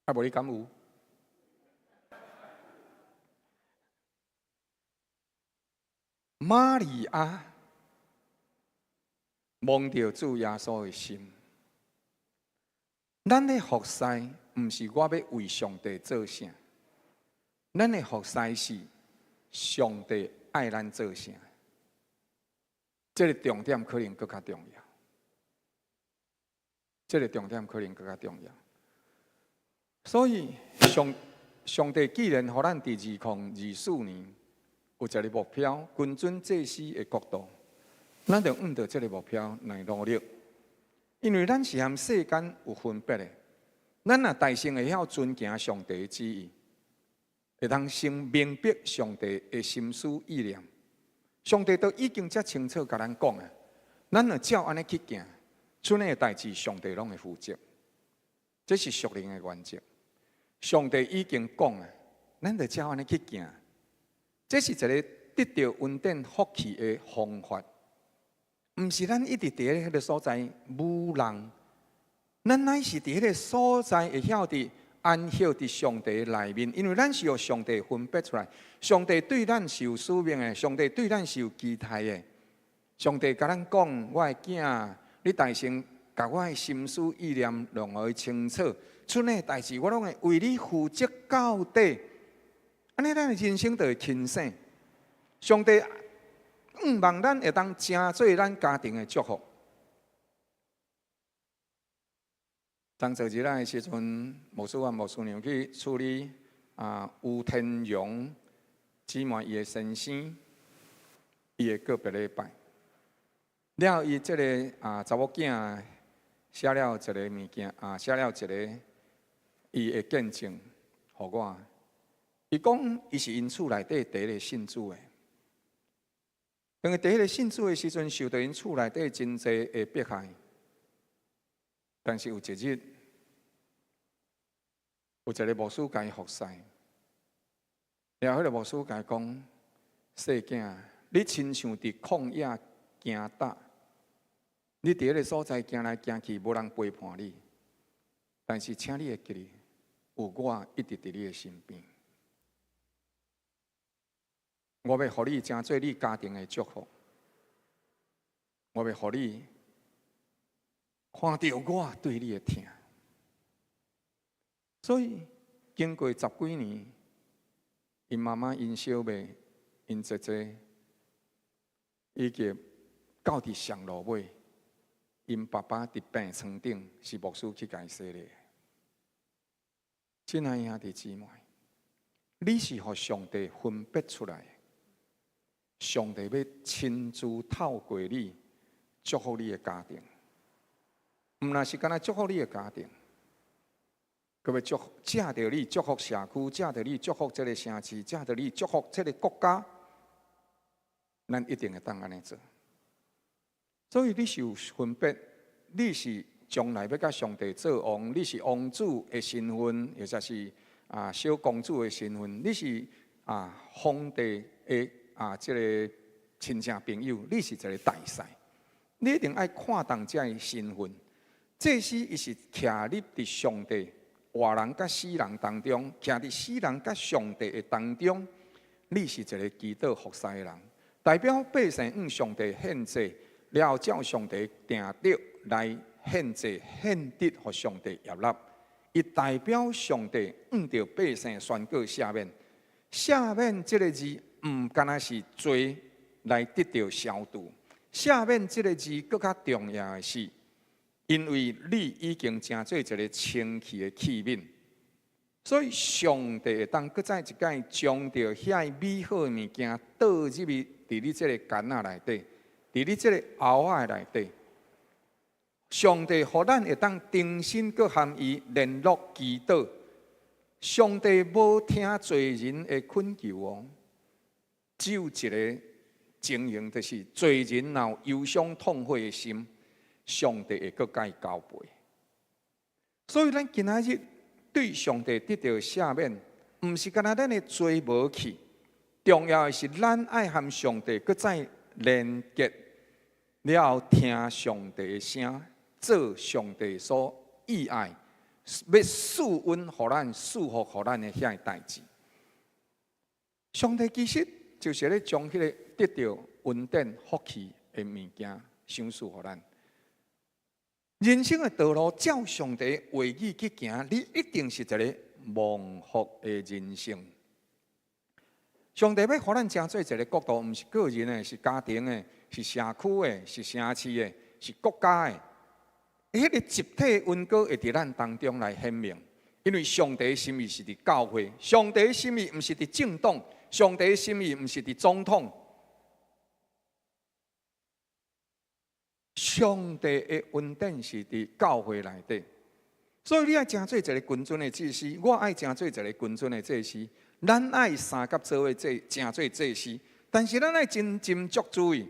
啊，無你敢有？瑪利亞摸著主耶穌的心，咱的服侍毋是我欲為上帝做啥，咱的服侍是上帝愛咱做啥。這个重點可能閣較重要。這个重點可能閣較重要。所以上帝既然予咱佇2024年有一个目標，君尊祭司的國度，咱就按著這个目標來努力。因為咱是和世間有分別的，咱若大聲會曉遵行上帝的旨意，會當先明白上帝的心思意念。上帝都已經遮清楚共咱講啊，咱若照按呢去行，厝內的代誌上帝攏會負責。這是屬靈的原則。上帝已經講啊，咱就照按呢去行。這是一个得著恩典福氣的方法，毋是咱一直佇彼个所在舞弄，咱乃是佇彼个所在會曉得安歇佇上帝內面，因為咱是予上帝分別出來，上帝對咱是有使命的，上帝對咱是有期待的。上帝共咱講，我的囝，你大聲共我的心思意念弄予伊清楚，厝內代誌我攏會為你負責到底。按呢，咱的人生就會清醒。上帝向望咱會當成做咱家庭的祝福。當昨日的時陣，牧師和牧師娘去處理吳天榮姊妹伊的先生，伊的告別禮拜。了後，伊這个查某囝寫了一个物件寫了一个伊的見證，予我。伊講，伊是𪜶厝內底第一个信主的。當伊第一个信主的時陣，受著𪜶厝內底真濟的迫害。但是有一日，有一个牧師共伊服侍，然後彼个牧師共伊講：細囝，你親像佇曠野行踏，你佇彼个所在行來行去，無人陪伴你。但是，請你會記得，有我一直佇你的身邊。我欲予你成做你家庭的祝福，我欲予你看著我對你的疼。所以經過十幾年，𪜶媽媽、𪜶小妹、𪜶姐姐，以及到佇上路尾，𪜶爸爸佇病床頂是牧師去共伊洗禮。親愛兄弟姊妹，你是予上帝分別出來的，上帝欲親自透過你祝福你的家庭，毋但是干焦祝福你的家庭，閣欲祝福藉著你祝福社區，藉著你祝福這个城市，藉著你祝福這个國家，咱一定會當按呢做。所以你是有分別，你是將來欲佮上帝做王，你是王子的身份，或者是小公主的身份，你是皇帝的這个親戚朋友，你是一个大使，你一定愛看重這个身份。祭司伊是徛立佇上帝活人佮死人當中，徛佇死人佮上帝的當中，你是一个祈禱服侍的人，代表百姓向上帝獻祭，了後照上帝定著來獻祭，獻得予上帝悅納。伊代表上帝向著百姓宣告赦免。赦免這个字毋干焦是罪來得著消除，赦免這个字閣較重要的是，因為你已經成做一个清氣的器皿，所以上帝會當閣再一擺將著遐美好的物件倒入去佇你這个矸仔內底，佇你這个甌仔的內底。上帝予咱會當重新閣和伊聯絡祈禱。上帝無聽罪人的懇求哦，只有一个情形，就是罪人若有憂傷痛悔的心，上帝會閣共伊交陪。所以咱今仔日對上帝得著赦免，毋是干焦咱的罪無去，重要的是咱愛和上帝閣再連結，了後聽上帝的聲，做上帝所意愛，欲賜恩予咱、賜福予咱的遐个代誌。上帝其實就是咧將彼个得著恩典福氣的物件賞賜予咱。人生的道路照上帝話語去行，你一定是一个蒙福的人生。上帝欲予咱成做一个國度，毋是個人的，是家庭的，是社區的，是城市的，是國家的。彼個集體恩膏會佇咱當中來顯明，因為上帝心意是佇教會，上帝心意毋是佇政黨，上帝心意毋是佇總統。上帝的恩典是佇教會內底，所以你愛成做一个君尊的祭司，我愛成做一个君尊的祭司，咱愛相佮做伙做成做祭司，但是咱愛真斟酌注意。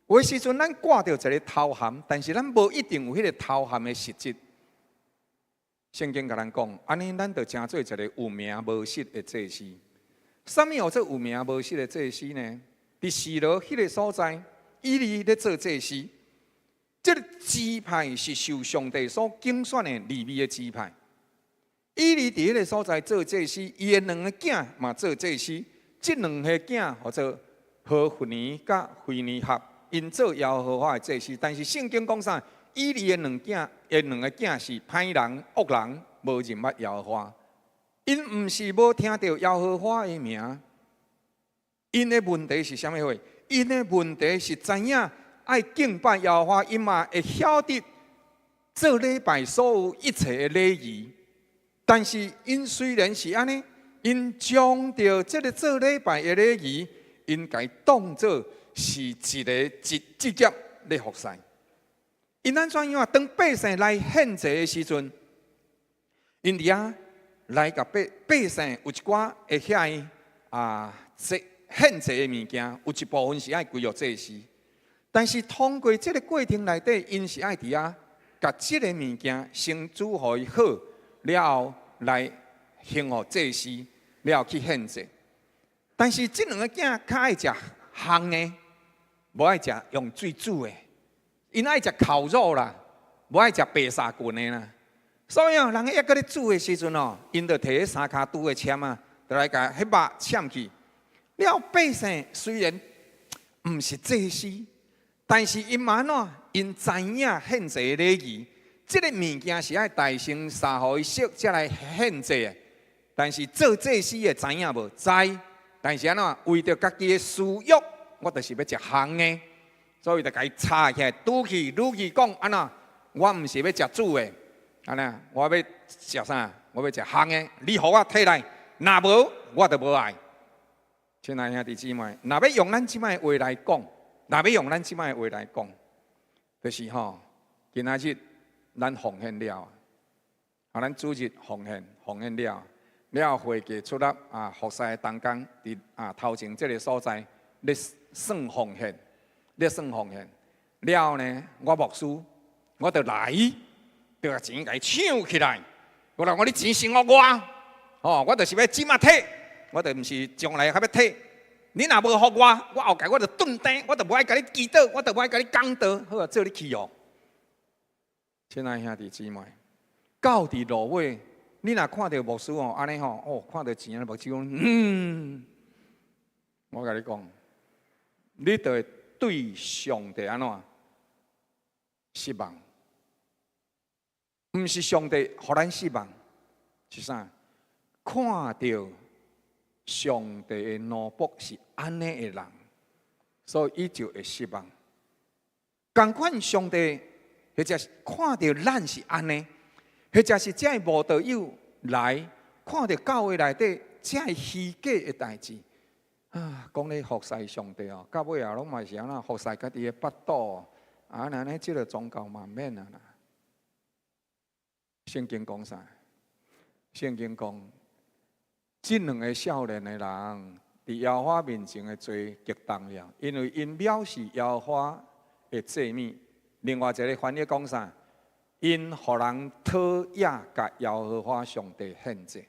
有的時陣咱掛著一个頭銜，但是咱無一定有彼个頭銜的實質。聖經共咱講，按呢咱就成做一个有名無實的祭司。啥物號做有名無實的祭司呢？佇示羅彼个所在，以利咧做祭司。這个支派是受上帝所揀選的利未的支派。以利佇彼个所在做祭司，伊的兩個囝嘛做祭司。這兩个囝號做何弗尼佮非尼哈，𪜶做耶和華的祭司。但是聖經講啥？以利的兩囝，的兩个囝是歹人、惡人，無認捌耶和華。𪜶毋是無聽著耶和華的名。𪜶的問題是啥物貨？𪜶的問題是知影愛敬拜耶和華，𪜶嘛會曉得做禮拜所有一切的禮儀。但是𪜶雖然是按呢，𪜶將著這个做禮拜的禮儀，𪜶共伊當做是一个職職業咧服侍。𪜶按怎樣啊？當百姓來獻祭的時陣，𪜶佇遐來共百百姓有一寡會遐啊，祭獻祭的物件，有一部分是愛歸予祭司。但是通過這个過程內底，𪜶是愛佇遐共這个物件先煮予伊好，了後來獻予祭司，了後去獻祭。但是這兩个囝較愛食烘的，無愛食用水煮的，𪜶愛食烤肉啦，無愛食白沙棍的啦。所以哦，人抑閣咧煮的時陣哦，𪜶就提彼三跤拄的籤啊，就來共彼肉攕去。了百姓雖然毋是祭司，但是𪜶嘛按怎？𪜶知影獻祭的禮儀，這个物件是愛大先灑予伊熟，才來獻祭的。但是做祭司的知影無？知。但是按怎？為著家己的私欲，我就是欲食烘的，所以就共伊插起來，拄去愈去講按怎？我毋是欲食煮的，按呢？我欲食啥？我欲食烘的。你予我提來，若無我就無愛。親愛兄弟姊妹，若欲用咱這擺的話來講，若欲用咱這擺的話來講，就是吼，今仔日咱奉獻了，啊，咱主日奉獻，奉獻了，了後會計出來啊，服侍的同工佇啊頭前這个所在咧算奉獻，咧算奉獻。了後呢，我牧師我就來，就共錢共伊搶起來。我來講你錢先予我，吼，我就是欲這馬提，我就毋是將來還欲提。你若無予我，我後蓋我就頓釘，我就無愛共你祈禱，我就無愛共你講道。好啊，做你去哦。親愛兄弟姊妹，到佇落尾，你若看著牧師哦，按呢吼，哦，看著錢，目睭講，嗯，我共你講，你就會對上帝按怎失望？毋是上帝予咱失望，是啥？看著上帝的奴僕是按呢的人，所以伊就會失望。仝款上帝，或者是看著咱是按呢，或者是這个慕道友來看著教會內底這个虛假的代誌啊，講咧服侍上帝哦，到尾啊攏嘛是按怎服侍家己的腹肚啊，按呢這个宗教嘛免啊啦。聖經講啥？聖經講，這兩个少年的人，佇耶和華面前的罪極重了，因為𪜶藐視耶和華的祭物。另外一个翻譯講啥？𪜶予人討厭共耶和華上帝獻祭。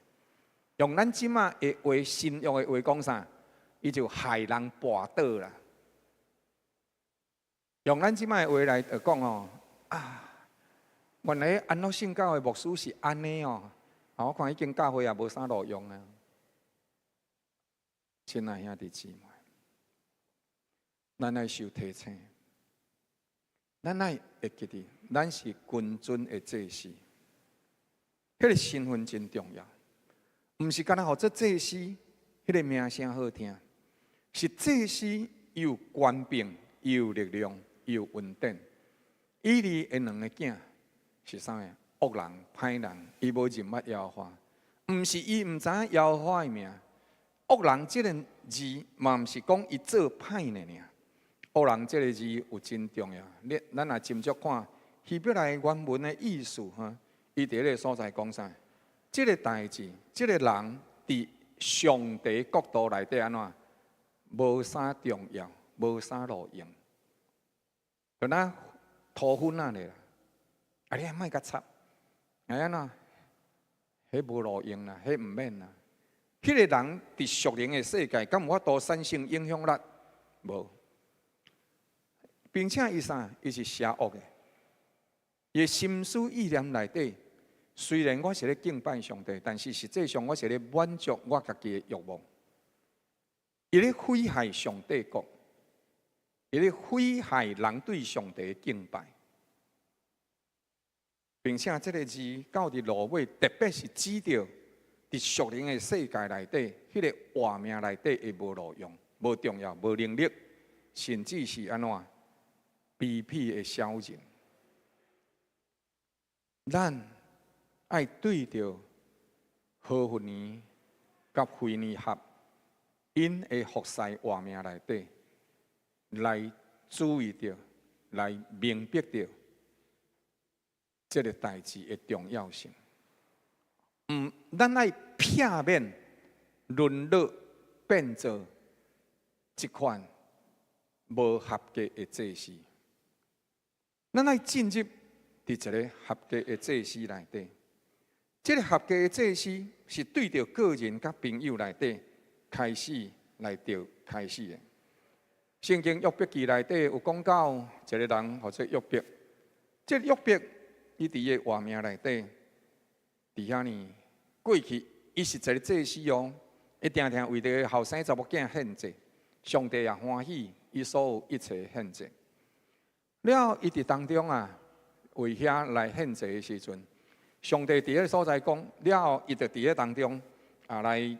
用咱這馬的話，新約的話講啥？伊就害人跋倒啦。用咱這馬的話來講哦，啊，原來安樂聖教的牧師是按呢哦，啊，我看彼間教會也無啥路用啊。親愛兄弟姊妹，咱愛受提醒，咱愛會記得，咱是君尊的祭司，彼个身份真重要，毋是干焦予做祭司，彼个名聲好聽，是祭司有權柄、有力量、有恩典。以利的兩个囝是啥物？惡人、歹人，伊無認捌耶和華，毋是伊毋知影耶和華的名。惡人這个字嘛，毋是講伊做歹的爾。惡人這个字有真重要。你咱若斟酌看希伯來原文的意思，哈，伊佇彼个所在講啥？這个代誌，這个人佇上帝國度內底按怎？無啥重要，無啥路用，就若塗粉仔咧啦。啊，你莫共插，啊按怎？彼無路用啦，彼毋免啦。彼个人佇屬靈的世界，敢有法度產生影響力？無。並且伊啥？伊是邪惡的。伊的心思意念內底，雖然我是咧敬拜上帝，但是實際上我是咧滿足我家己的慾望。伊咧毀害上帝國，伊咧毀害人對上帝的敬拜，並且這个字到佇落尾，特別是指著佇屬靈的世界內底，彼个活命內底會無路用、無重要、無能力，甚至是按怎卑鄙的小人。咱愛對著何弗尼佮非尼哈，𪜶的服侍活命內底，來注意著，來明白著這个代誌的重要性。咱愛避免淪落變做這款無合格的祭司。咱愛進入佇一个合格的祭司內底。這个合格的祭司是對著個人佮朋友內底開始來著開始的。聖經約伯記內底有講到一个人，號做約伯。這個約伯，伊佇伊的活命內底，佇遐呢過去，伊是一个祭司哦，伊定定為著後生查某囝獻祭，上帝也歡喜伊所有一切獻祭。了後，伊佇當中啊，為遐來獻祭的時陣，上帝佇彼个所在講，了後伊就佇咧當中啊來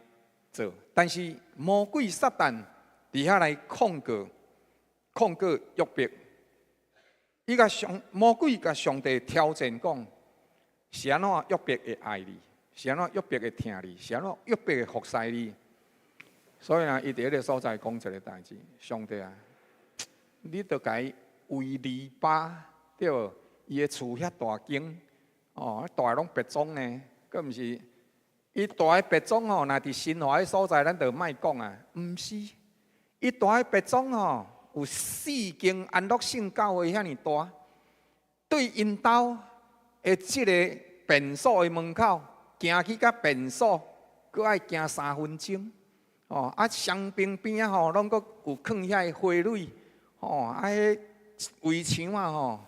做，但是魔鬼撒旦佇遐來控告，控告約伯，伊共上魔鬼共上帝挑戰講，是按怎約伯會愛你？是按怎約伯會疼你？是按怎約伯會服侍你？所以啊，伊佇彼个所在講一个代誌，上帝啊，你著共伊圍籬笆對無？伊的厝遐大間，哦，大攏別莊呢，閣毋是？伊蹛的別莊吼，若佇新華彼所在，咱就莫講啊，毋是？伊蹛的別莊吼，有四間安樂聖教會遐爾大，對𪜶兜的這个便所的門口，行去到便所，閣愛行3分鐘。哦，啊，雙邊邊仔吼，攏閣有囥遐个花蕊，吼，啊，彼圍牆啊吼，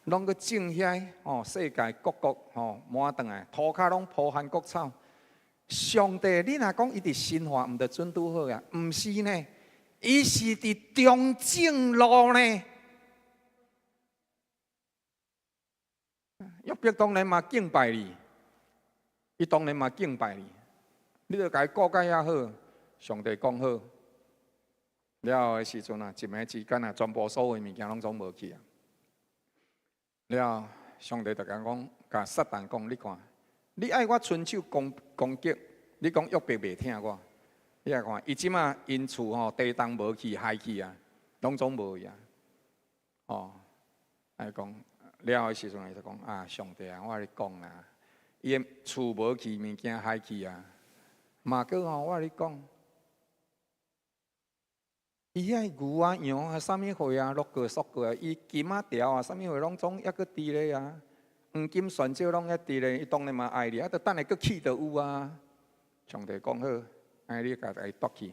攏閣種遐吼，世界各國吼，滿轉來，塗跤攏鋪韓國草。上帝，你若講伊佇新化，毋著準拄好啊？毋是呢，伊是佇中正路呢。約伯當然嘛敬拜你，伊當然嘛敬拜你，你著共伊顧甲遐好，上帝講好。了後的時陣啊，一暝之間啊，全部所有物件攏總無去啊。了後，上帝就共講，共撒旦講，你看，你愛我伸手攻攻擊，你講約伯袂疼我，你來看，伊這馬𪜶厝吼地動無去，害去啊，攏總無去啊。哦，愛講了後的時陣，伊就講啊，上帝啊，我共你講啊，伊的厝無去，物件害去啊，嘛閣吼，我共你講。伊遐牛啊、羊啊、啥物貨啊，落過縮過啊，伊金仔條啊，啥物貨攏總猶閣佇咧啊，黃金鑽石攏猶佇咧，伊當然嘛愛你，啊，著等下閣起就有啊。上帝講好，按呢你共伊奪去，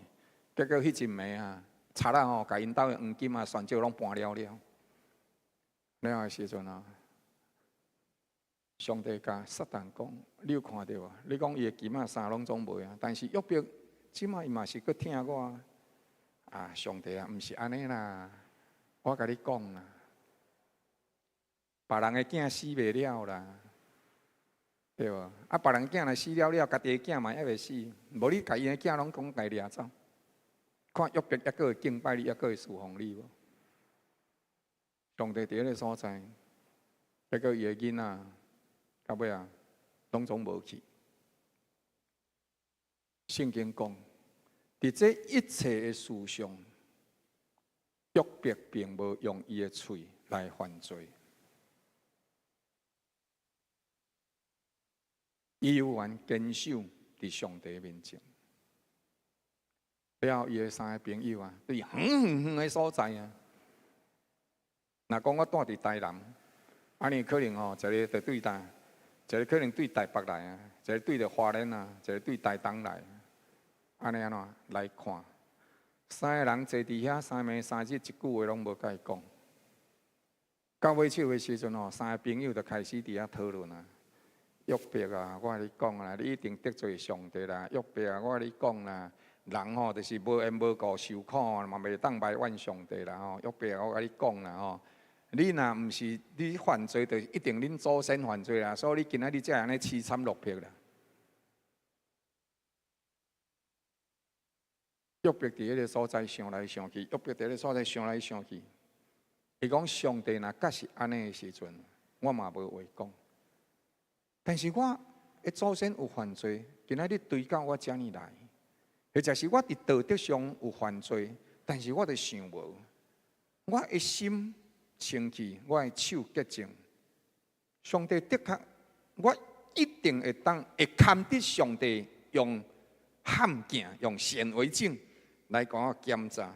結果彼一暝啊，賊仔吼，共𪜶兜的黃金啊、鑽石攏搬了了。了的時陣啊，上帝共撒旦講：你有看著無？你講伊的金仔衫攏總無啊，但是約伯這馬伊嘛是閣疼我啊。啊，上帝啊，毋是按呢啦！我共你講啦，別人的囝死袂了啦，對無？啊，別人囝若死了了，家己的囝嘛猶未死，無你共𪜶的囝攏總共掠走，看約伯猶閣會敬拜你，猶閣會侍奉你無？上帝佇彼个所在，結果伊的囡仔到尾啊，攏總無去。聖經講，佇這一切的事上，約伯並無用伊的喙來犯罪。伊猶原堅守佇上帝面前。了後，伊的三个朋友啊，對遠遠遠的所在啊，若講我住佇台南，按呢可能吼，一个就對佗，一个可能對台北來啊，一个對著花蓮啊，一个對台東來，按呢按怎來看？三个人坐佇遐三暝三日，一句話攏無共伊講。到尾手的時陣吼，三個朋友就開始佇遐討論啊。約伯啊，我共你講啦，你一定得罪上帝啦。約伯啊，我共你講啦，人吼就是無緣無故受苦，嘛袂當埋怨上帝啦吼。約伯啊，我共你講啦吼，你若毋是你犯罪，就一定恁祖先犯罪啦。所以你今仔日才會按呢淒慘落魄啦。約伯佇彼个所在想來想去，約伯佇彼个所在想來想去，伊講上帝若確實按呢的時陣，我嘛無話講。但是我的祖先有犯罪，今仔日追究我遮爾來，或者是我佇道德上有犯罪，但是我就想無，我的心清氣，我的手潔淨，上帝的確，我一定會當會堪得上帝用譀鏡、用顯微鏡來共我檢查。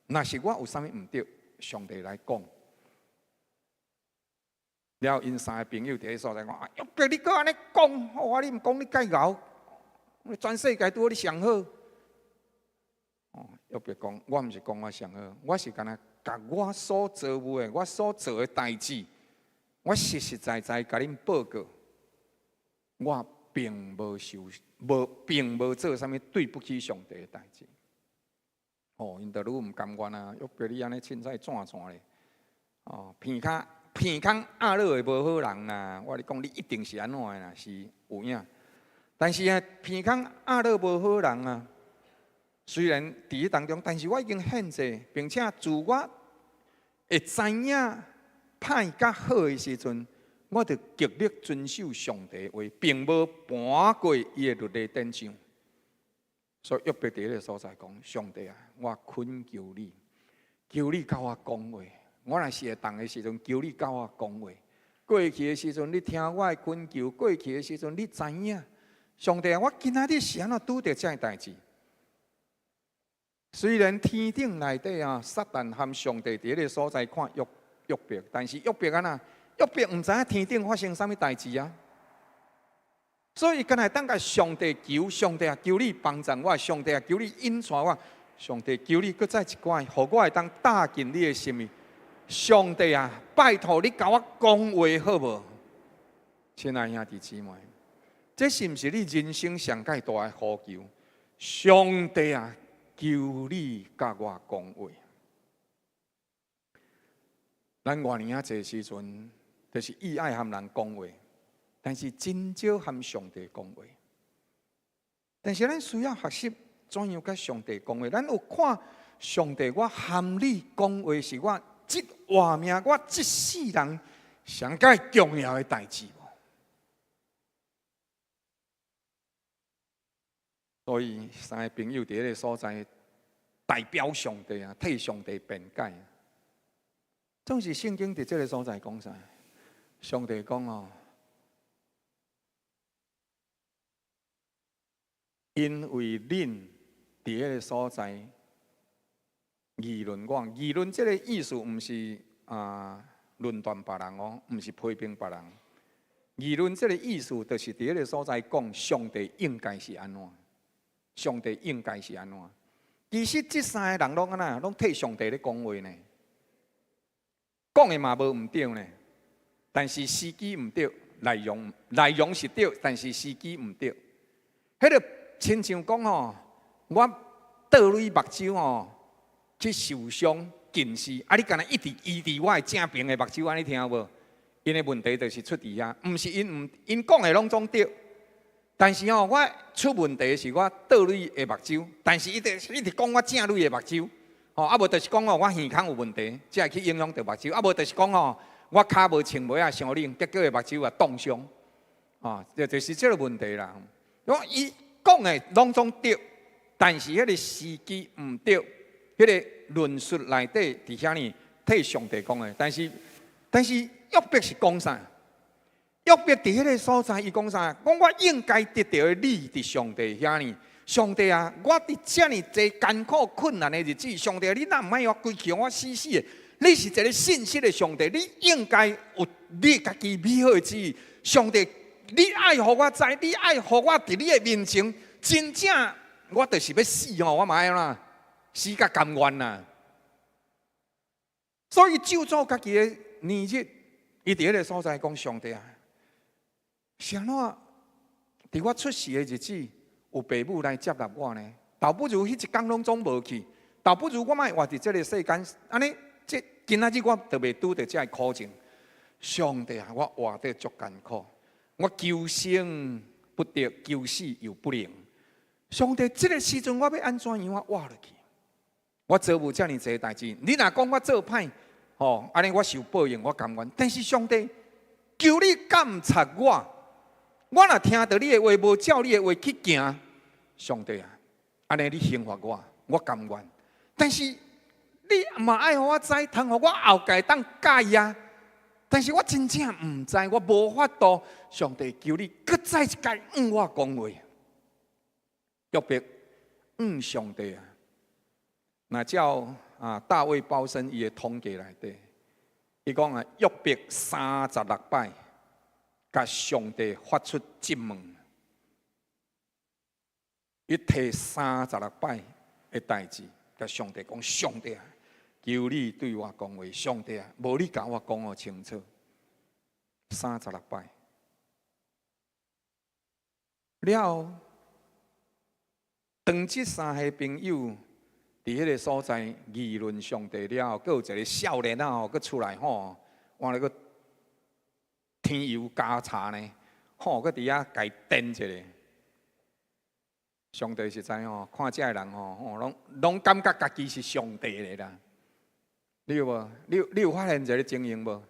若是我有啥物毋對，上帝來講。了後，𪜶三个朋友佇彼所在講：啊，約伯，你閣按呢講，我你毋講你介𠢕，全世界拄好你上好。哦，約伯講，我毋是講我上好，我是干焦共我所遭遇的，我所做的代誌，我實實在在共恁報告，我並無受，無並無做啥物對不起上帝的代誌。哦，𪜶就愈毋甘願啊！約伯，你按呢凊彩轉轉咧，哦，鼻跤。鼻孔壓落的無好人啦，我共你講，你一定是按怎的啦，是有影。但是啊，鼻孔壓落無好人啊，雖然佇彼當中，但是我已經獻祭，並且自我會知影歹佮好的時陣，我就極力遵守上帝的話，並無叛過伊的律例典章。所以約伯佇彼个所在講：上帝啊，我懇求你，求你共我講話。我若是會當的時陣，求你共我講話。過去的時陣，你聽我的懇求；過去的時陣，你知影。上帝啊，我今仔日是按怎拄著這个代誌？雖然天頂內底啊，撒旦和上帝佇彼个所在看約約伯，但是約伯按怎？約伯毋知影天頂發生啥物代誌啊。所以，干焦會當共上帝求，上帝啊，求你幫助我，上帝啊，求你引帶我，上帝求你閣再一擺，予我會當踏進你的心意。上帝啊，拜託你共我講話好無？親愛兄弟姊妹，這是毋是你人生上蓋大的呼求？上帝啊，求你共我講話。咱外年仔濟時陣，就是伊愛和人講話，但是真少和上帝講話。但是咱需要學習怎樣佮上帝講話。咱有看上帝，我和你講話是我這活命，我這世人上蓋重要的代誌無？所以三个朋友佇彼个所在代表上帝啊，替上帝辯解。總是聖經佇這个所在講啥？上帝講哦，因為恁佇彼个所在。議論我，議論這个意思毋是啊論斷別人哦，毋是批評別人。議論這个意思，就是佇彼个所在講上帝應該是按怎，上帝應該是按怎。其實這三个人攏按怎，攏替上帝咧講話呢，講的嘛無毋對呢，但是時機毋對，內容內容是對，但是時機毋對。彼个親像講吼，我倒淚目睭吼。去受傷近視，啊！你敢若一直醫佇我的正邊的目睭，按呢聽無？ 𪜶的問題就是出佇遐，毋是𪜶毋𪜶講的攏總對，但是吼，我出問題是我倒蕊的目睭，但是伊就一直講我正蕊的目睭，吼，啊無就是講吼我耳孔有問題，才會去影響著目睭，啊無就是講吼我跤無穿襪仔傷冷，結果的目睭啊凍傷，哦，就是這個問題啦。我伊講的攏總對，但是彼個時機毋對，彼個論述內底佇遐呢替上帝講的，但是約伯是講啥？約伯佇彼個所在，伊講啥？講我應該得著的理佇上帝遐呢。上帝啊，我佇遮爾濟艱苦困難的日子，上帝啊，你若毋愛予我規氣予我死死的？你是一個信實的上帝，你應該有你家己美好的旨意。上帝，你愛予我知，你愛予我佇你的面前，真正我就是欲死吼，我嘛愛按怎死甲甘願啦。所以咒詛家己的年日，伊佇彼個所在講上帝啊，是按怎佇我出世的日子，有爸母來接納我呢？倒不如彼一工攏總無去，倒不如我莫活佇這個世間，按呢，這今仔日我就袂拄著這个苦情。上帝啊，我活得足艱苦，我求生不得，求死又不能。上帝，這個時陣我欲按怎樣我活落去？我做無遮爾濟代誌，你若講我做歹，吼，按呢我受報應，我甘願。但是上帝，求你監察我，我若聽著你的話，無照你的話去行，上帝啊，按呢你刑罰我，我甘願。但是你嘛愛予我知，通予我後蓋當改啊。但是我真正毋知，我無法度。上帝，求你閣再一擺向我講話，約伯，向上帝啊。若照啊大衛鮑森伊的統計內底，伊講啊約伯36擺，共上帝發出質問，伊提三十六擺的代誌，共上帝講：上帝啊，求你對我講話，上帝啊，無你共我講予清楚。三十六擺了後，當這三个朋友佇彼個所在議論上帝了後，閣有一個少年仔吼，閣出來吼，換了閣添油加醋呢，吼，閣佇遐共顛一下。上帝實在吼，看這个人吼，吼，攏攏感覺家己是上帝咧啦。你有無？你有發現一个情形無？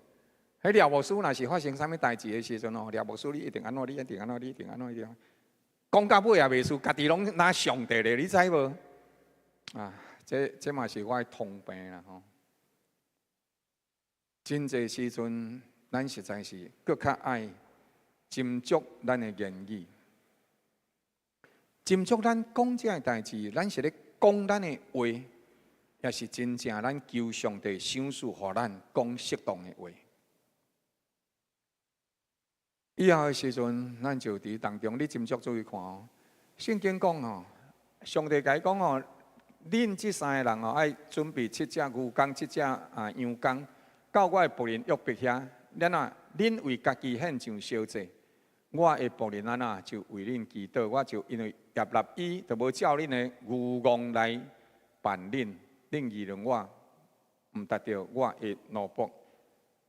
彼廖牧師若是發生啥物代誌的時陣吼，廖牧師你一定按怎，你一定按怎，你一定按怎，一定。講到尾也袂輸，家己攏若上帝咧，你知無？啊，這嘛是我的通病啦吼。真濟時陣，咱實在是閣較愛斟酌咱的言語，斟酌咱講這个代誌，咱是咧講咱的話，抑是真正咱求上帝賞賜，予咱講適當的話。以後的時陣，咱就佇當中，你斟酌注意看哦。聖經講吼，上帝共伊講吼，恁這三个人吼，愛準備七隻牛犅、七隻啊羊犅，到我的僕人約伯遐，恁啊，恁為家己獻上燒祭，我的僕人按怎就為恁祈禱，我就因為悅納伊，就無照恁的愚戇來辦恁，恁議論我，毋值著我的奴僕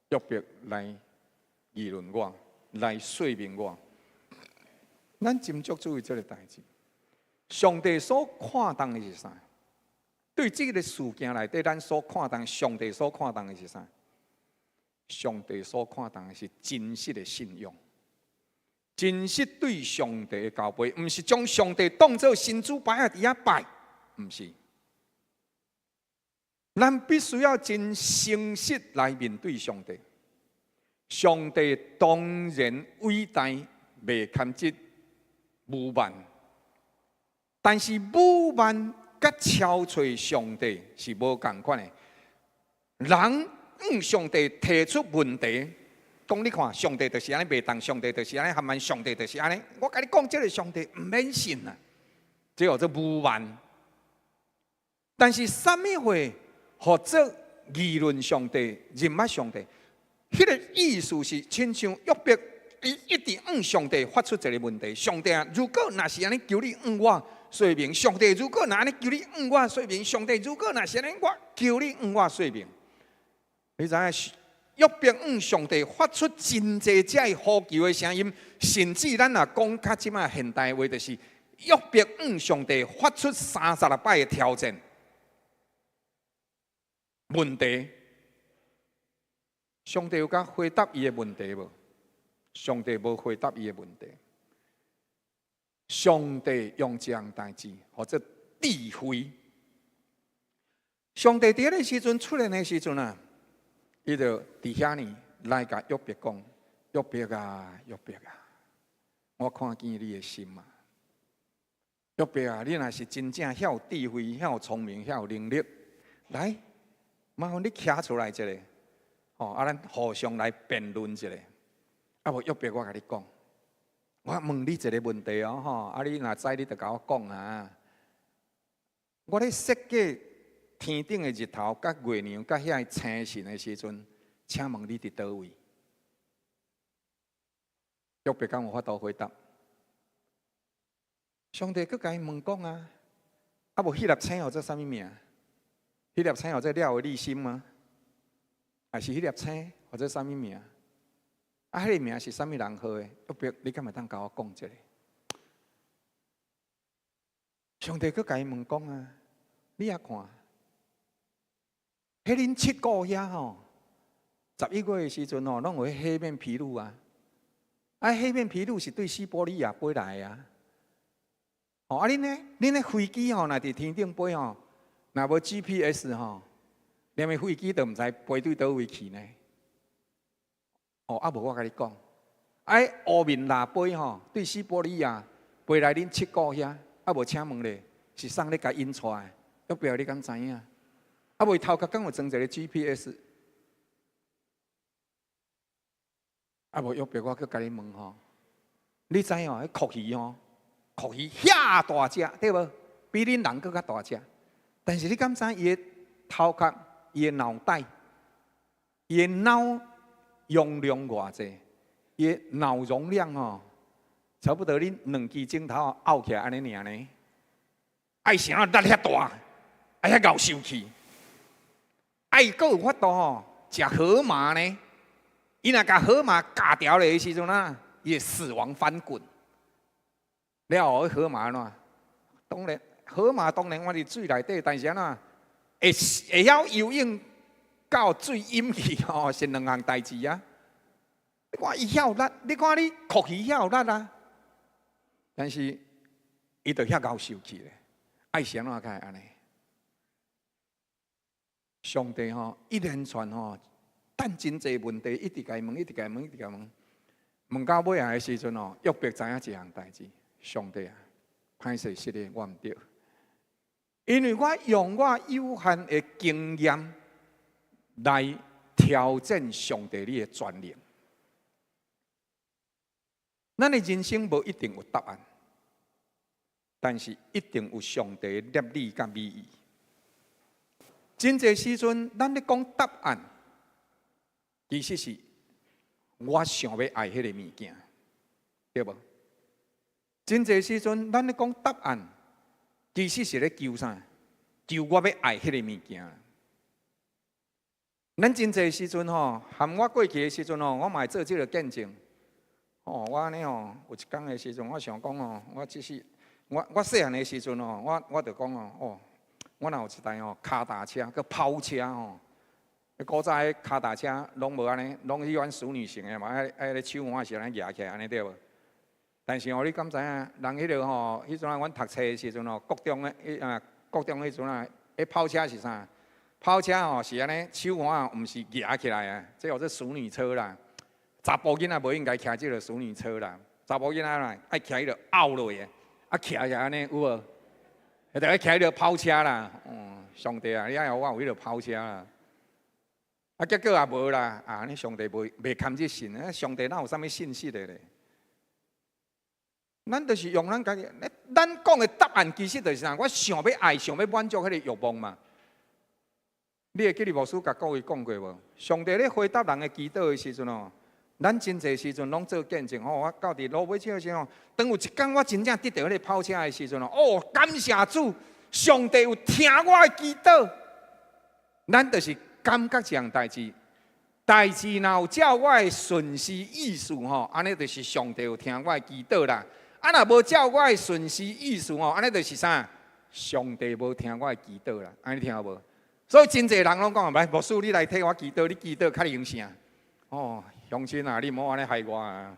約伯來議論我，來說明我。咱斟酌注意這个代誌，上帝所看重的是啥？對這个事件內底，咱所看重，上帝所看重的是啥？上帝所看重的是真實的信仰，真實對上帝的交陪，毋是將上帝當做神主牌仔佇遐拜，毋是。咱必須要真誠實來面對上帝。上帝當然偉大，袂堪質侮慢，但是侮慢佮超揣上帝是無仝款的。人向上帝提出問題，講你看，上帝就是按呢袂當，上帝就是按呢含慢，上帝就是按呢。我共你講，這个上帝毋免信啊，這叫做侮慢。但是啥物話號做議論上帝、認捌上帝？彼个意思是親像約伯，伊一直向上帝發出一个問題：上帝啊，如果若是按呢，求你向我說明；上帝，如果若按呢，求你向我說明；上帝，如果若是按呢，我求你向我說明。你知影約伯向上帝發出真濟這呼求的聲音，甚至咱若講較這擺現代話，就是約伯向上帝發出36擺的挑戰問題。上帝有敢回答伊的問題無？上帝無回答伊的問題。上帝用這項代誌，號做智慧。上帝佇彼个時陣出現的時陣啊，伊就佇遐呢來共約伯講：約伯啊，約伯啊，我看見你的心啊。約伯啊，你若是真正遐有智慧、遐有聰明、遐有能力，來，麻煩你徛出來一下，吼，啊，咱互相來辯論一下。啊，無約伯，我共你講，我問你一個問題哦，吼，啊，你若知，你就共我講啊。我咧設計天頂的日頭、佮月娘、佮遐个星辰的時陣，請問你佇佗位？約伯敢有法度回答？上帝閣共伊問講啊，啊無彼粒星號做啥物名？彼粒星號做了的利心嗎？還是彼粒星號做啥物名？啊，彼个名是啥物人號的？約伯，你敢會當共我講一下？上帝閣共伊問講啊，你也看，彼恁七股遐吼，11月的時陣吼，攏有彼黑面琵鷺啊。啊，黑面琵鷺是對西伯利亞飛來的啊。哦，啊，恁呢？恁的飛機吼，若佇天頂飛吼，若無 GPS 吼，連個飛機都毋知飛對佗位去呢。哦，啊無我共你講，啊，烏面獺飛吼，對西伯利亞飛來恁七股遐，啊無請問咧，是啥咧共引出來？約伯你敢知影？啊無伊頭殼敢有裝一個 GPS？啊無約伯我閣共你問吼，你知哦？彼蛞蝓吼，蛞蝓遐大隻，對無？比恁人閣較大隻。但是你敢知伊的頭殼、伊的腦袋、伊的腦容量偌濟？伊的腦容量吼，差不多恁兩支指頭拗起來按呢爾呢。愛啥力遐大，愛遐𠢕受氣，愛閣有法度吼，食河馬呢？伊若共河馬咬牢咧的時陣啊，伊會死亡翻滾。了後，彼河馬按怎？當然，河馬當然活佇水內底，但是按怎會會曉游泳到水淹去吼，是兩項代誌啊！你看伊遐有力，你看你蛞蝓遐有力啊，但是伊就遐𠢕受氣咧，愛是按怎才會按呢？上帝吼一連串吼，等真濟問題，一直共伊問，一直共伊問，一直共伊問，問到尾仔的時陣吼，約伯知影一項代誌，上帝啊，歹勢實咧，我毋對，因為我用我有限的經驗來挑戰上帝你的權能。咱的人生無一定有答案，但是一定有上帝的立意佮美意。真濟時陣，咱咧講答案，其實是我想欲愛彼個物件，對無？真濟時陣，咱咧講答案，其實是咧求啥？求我欲愛彼個物件。咱真濟時陣吼，含我過去的時陣吼，我嘛會做這個見證。哦，我按呢吼，有一工的時陣，我想講吼，我只是我我細漢的時陣吼，我我就講哦，哦，我若有一台吼跤踏車，閣跑車吼。古早彼跤踏車攏無按呢，攏彼款淑女型的嘛，愛愛咧手腕是按呢舉起來按呢對無？但是吼，你敢知影？人彼个吼，彼陣啊，阮讀冊的時陣吼，國中的彼啊，國中彼陣啊，彼跑車是啥？跑車吼是按呢，手腕毋是舉起來啊，這號做淑女車啦。查埔囡仔無應該騎這个淑女車啦，查埔囡仔啦愛騎彼个拗落的，啊騎起來按呢有無？就愛騎彼个跑車啦。哦，上帝啊，你愛予我有彼个跑車啦。啊，結果也無啦，啊，你上帝袂袂堪這信，啊，上帝哪有啥物信實的咧？咱就是用咱家己，咱講的答案其實就是啥？我想欲愛，想欲滿足彼個欲望嘛。你會記得牧師共各位講過無？上帝咧回答人的祈禱的時陣哦，咱真濟時陣攏做見證吼。我到佇落尾車的時陣，當有一工我真正得著彼个跑車的時陣哦，哦，感謝主，上帝有聽我的祈禱。咱就是感覺這項代誌，代誌若有照我的順時意思吼，按呢就是上帝有聽我的祈禱啦。啊，若無照我的順時意思吼，按呢就是啥？上帝無聽我的祈禱啦。按呢聽有無？所以真濟人攏講，來牧師你來替我祈禱，你祈禱較靈聖。哦，鄉親啊，你毋好按呢害我啊！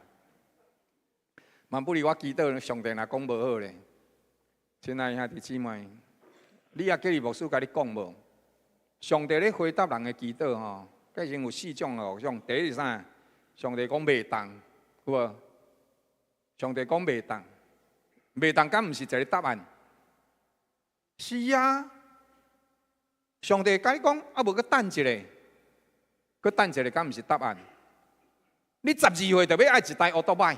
萬不利我祈禱，上帝若講無好咧。親愛兄弟姊妹，你也記得牧師共你講無？上帝咧回答人的祈禱吼，計先有四種哦，種第一是啥？上帝講袂當，有無？上帝講袂當，袂當敢毋是一個答案？是啊，上帝共你講，啊無閣等一下，閣等一下，敢毋是答案？你12歲就欲愛一台歐多擺，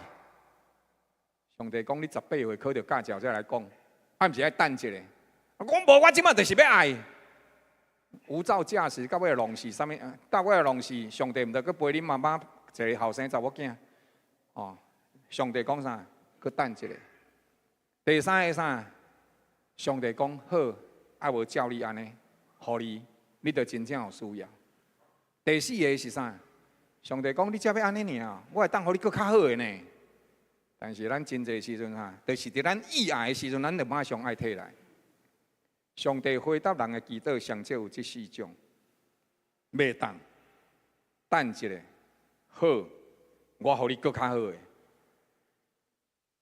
上帝講你18歲考著駕照才來講，啊毋是愛等一下？講無，我這擺就是欲愛。無照駕駛，到尾弄死啥物？到尾弄死，上帝毋著閣陪恁媽媽一個後生查某囝。哦，上帝講啥？閣等一下。第三个啥？上帝講好，啊無照你按呢，予你，你著真正有需要。第四个是啥？上帝講你才欲按呢爾，我會當予你閣較好的呢。但是咱真濟時陣哈，就是佇咱意愛的時陣，咱就馬上愛退來。上帝回答人的祈禱，上少有這四種：袂當，等一下，好，我予你閣較好的。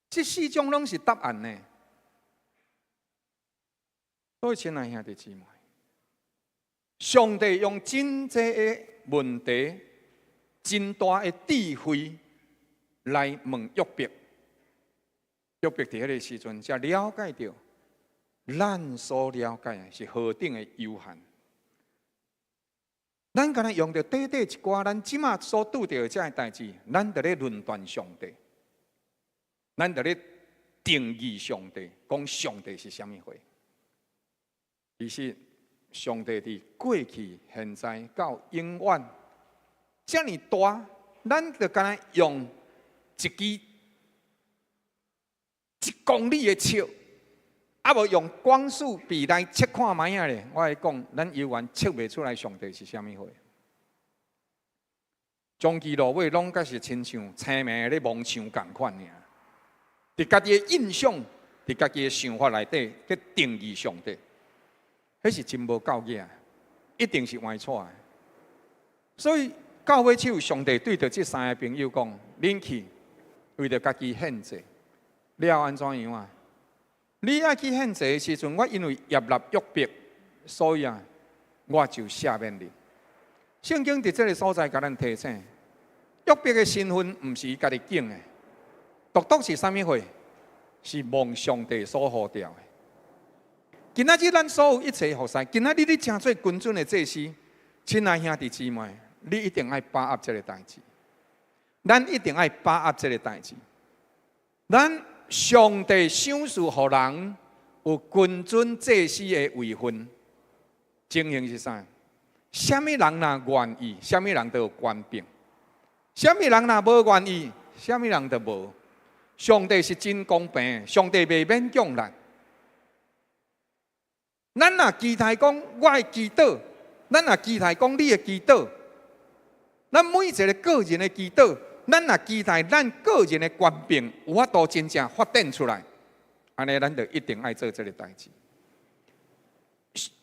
這四種攏是答案呢。所以，親愛兄弟姊妹，上帝用真濟的問題、真大的智慧來問約伯。約伯佇彼个時陣才了解著，咱所了解的是何等的有限。咱敢若用著短短一寡，咱這馬所拄著的這个代誌，咱就咧論斷上帝，咱就咧定義上帝，講上帝是啥物貨。其實，上帝佇過去、現在到永遠，遮爾大，咱就敢若用一支1公里的尺，啊無用光速筆來測看覓仔咧。我來講，咱猶原測袂出來上帝是啥物貨。終其落尾，攏閣是親像青盲咧摸象仝款爾。佇家己的印象，佇家己的想法內底去定義上帝，彼是真無夠額，一定是歪錯的。所以到尾手，上帝對著這三个朋友講：恁去為著家己獻祭，了按怎樣啊？你愛去獻祭的時陣，我因為悅納約伯，所以啊，我就赦免你。聖經佇這个所在共咱提醒，約伯的身份毋是伊家己揀的，獨獨是啥物貨？是蒙上帝所呼召的。今仔日咱所有一切服侍，今仔日你成做君尊的祭司，親愛兄弟姊妹，你一定愛把握這个代誌。咱一定愛把握這个代誌。咱上帝賞賜予人有君尊祭司的位份，情形是啥？啥物人若願意，啥物人就有權柄；啥物人若無願意，啥物人就無。上帝是真公平，上帝袂勉強咱。咱若期待講我的祈禱，咱若期待講你的祈禱，咱每一个個人的祈禱，咱若期待咱個人的權柄有法度真正發展出來，按呢咱就一定愛做這个代誌。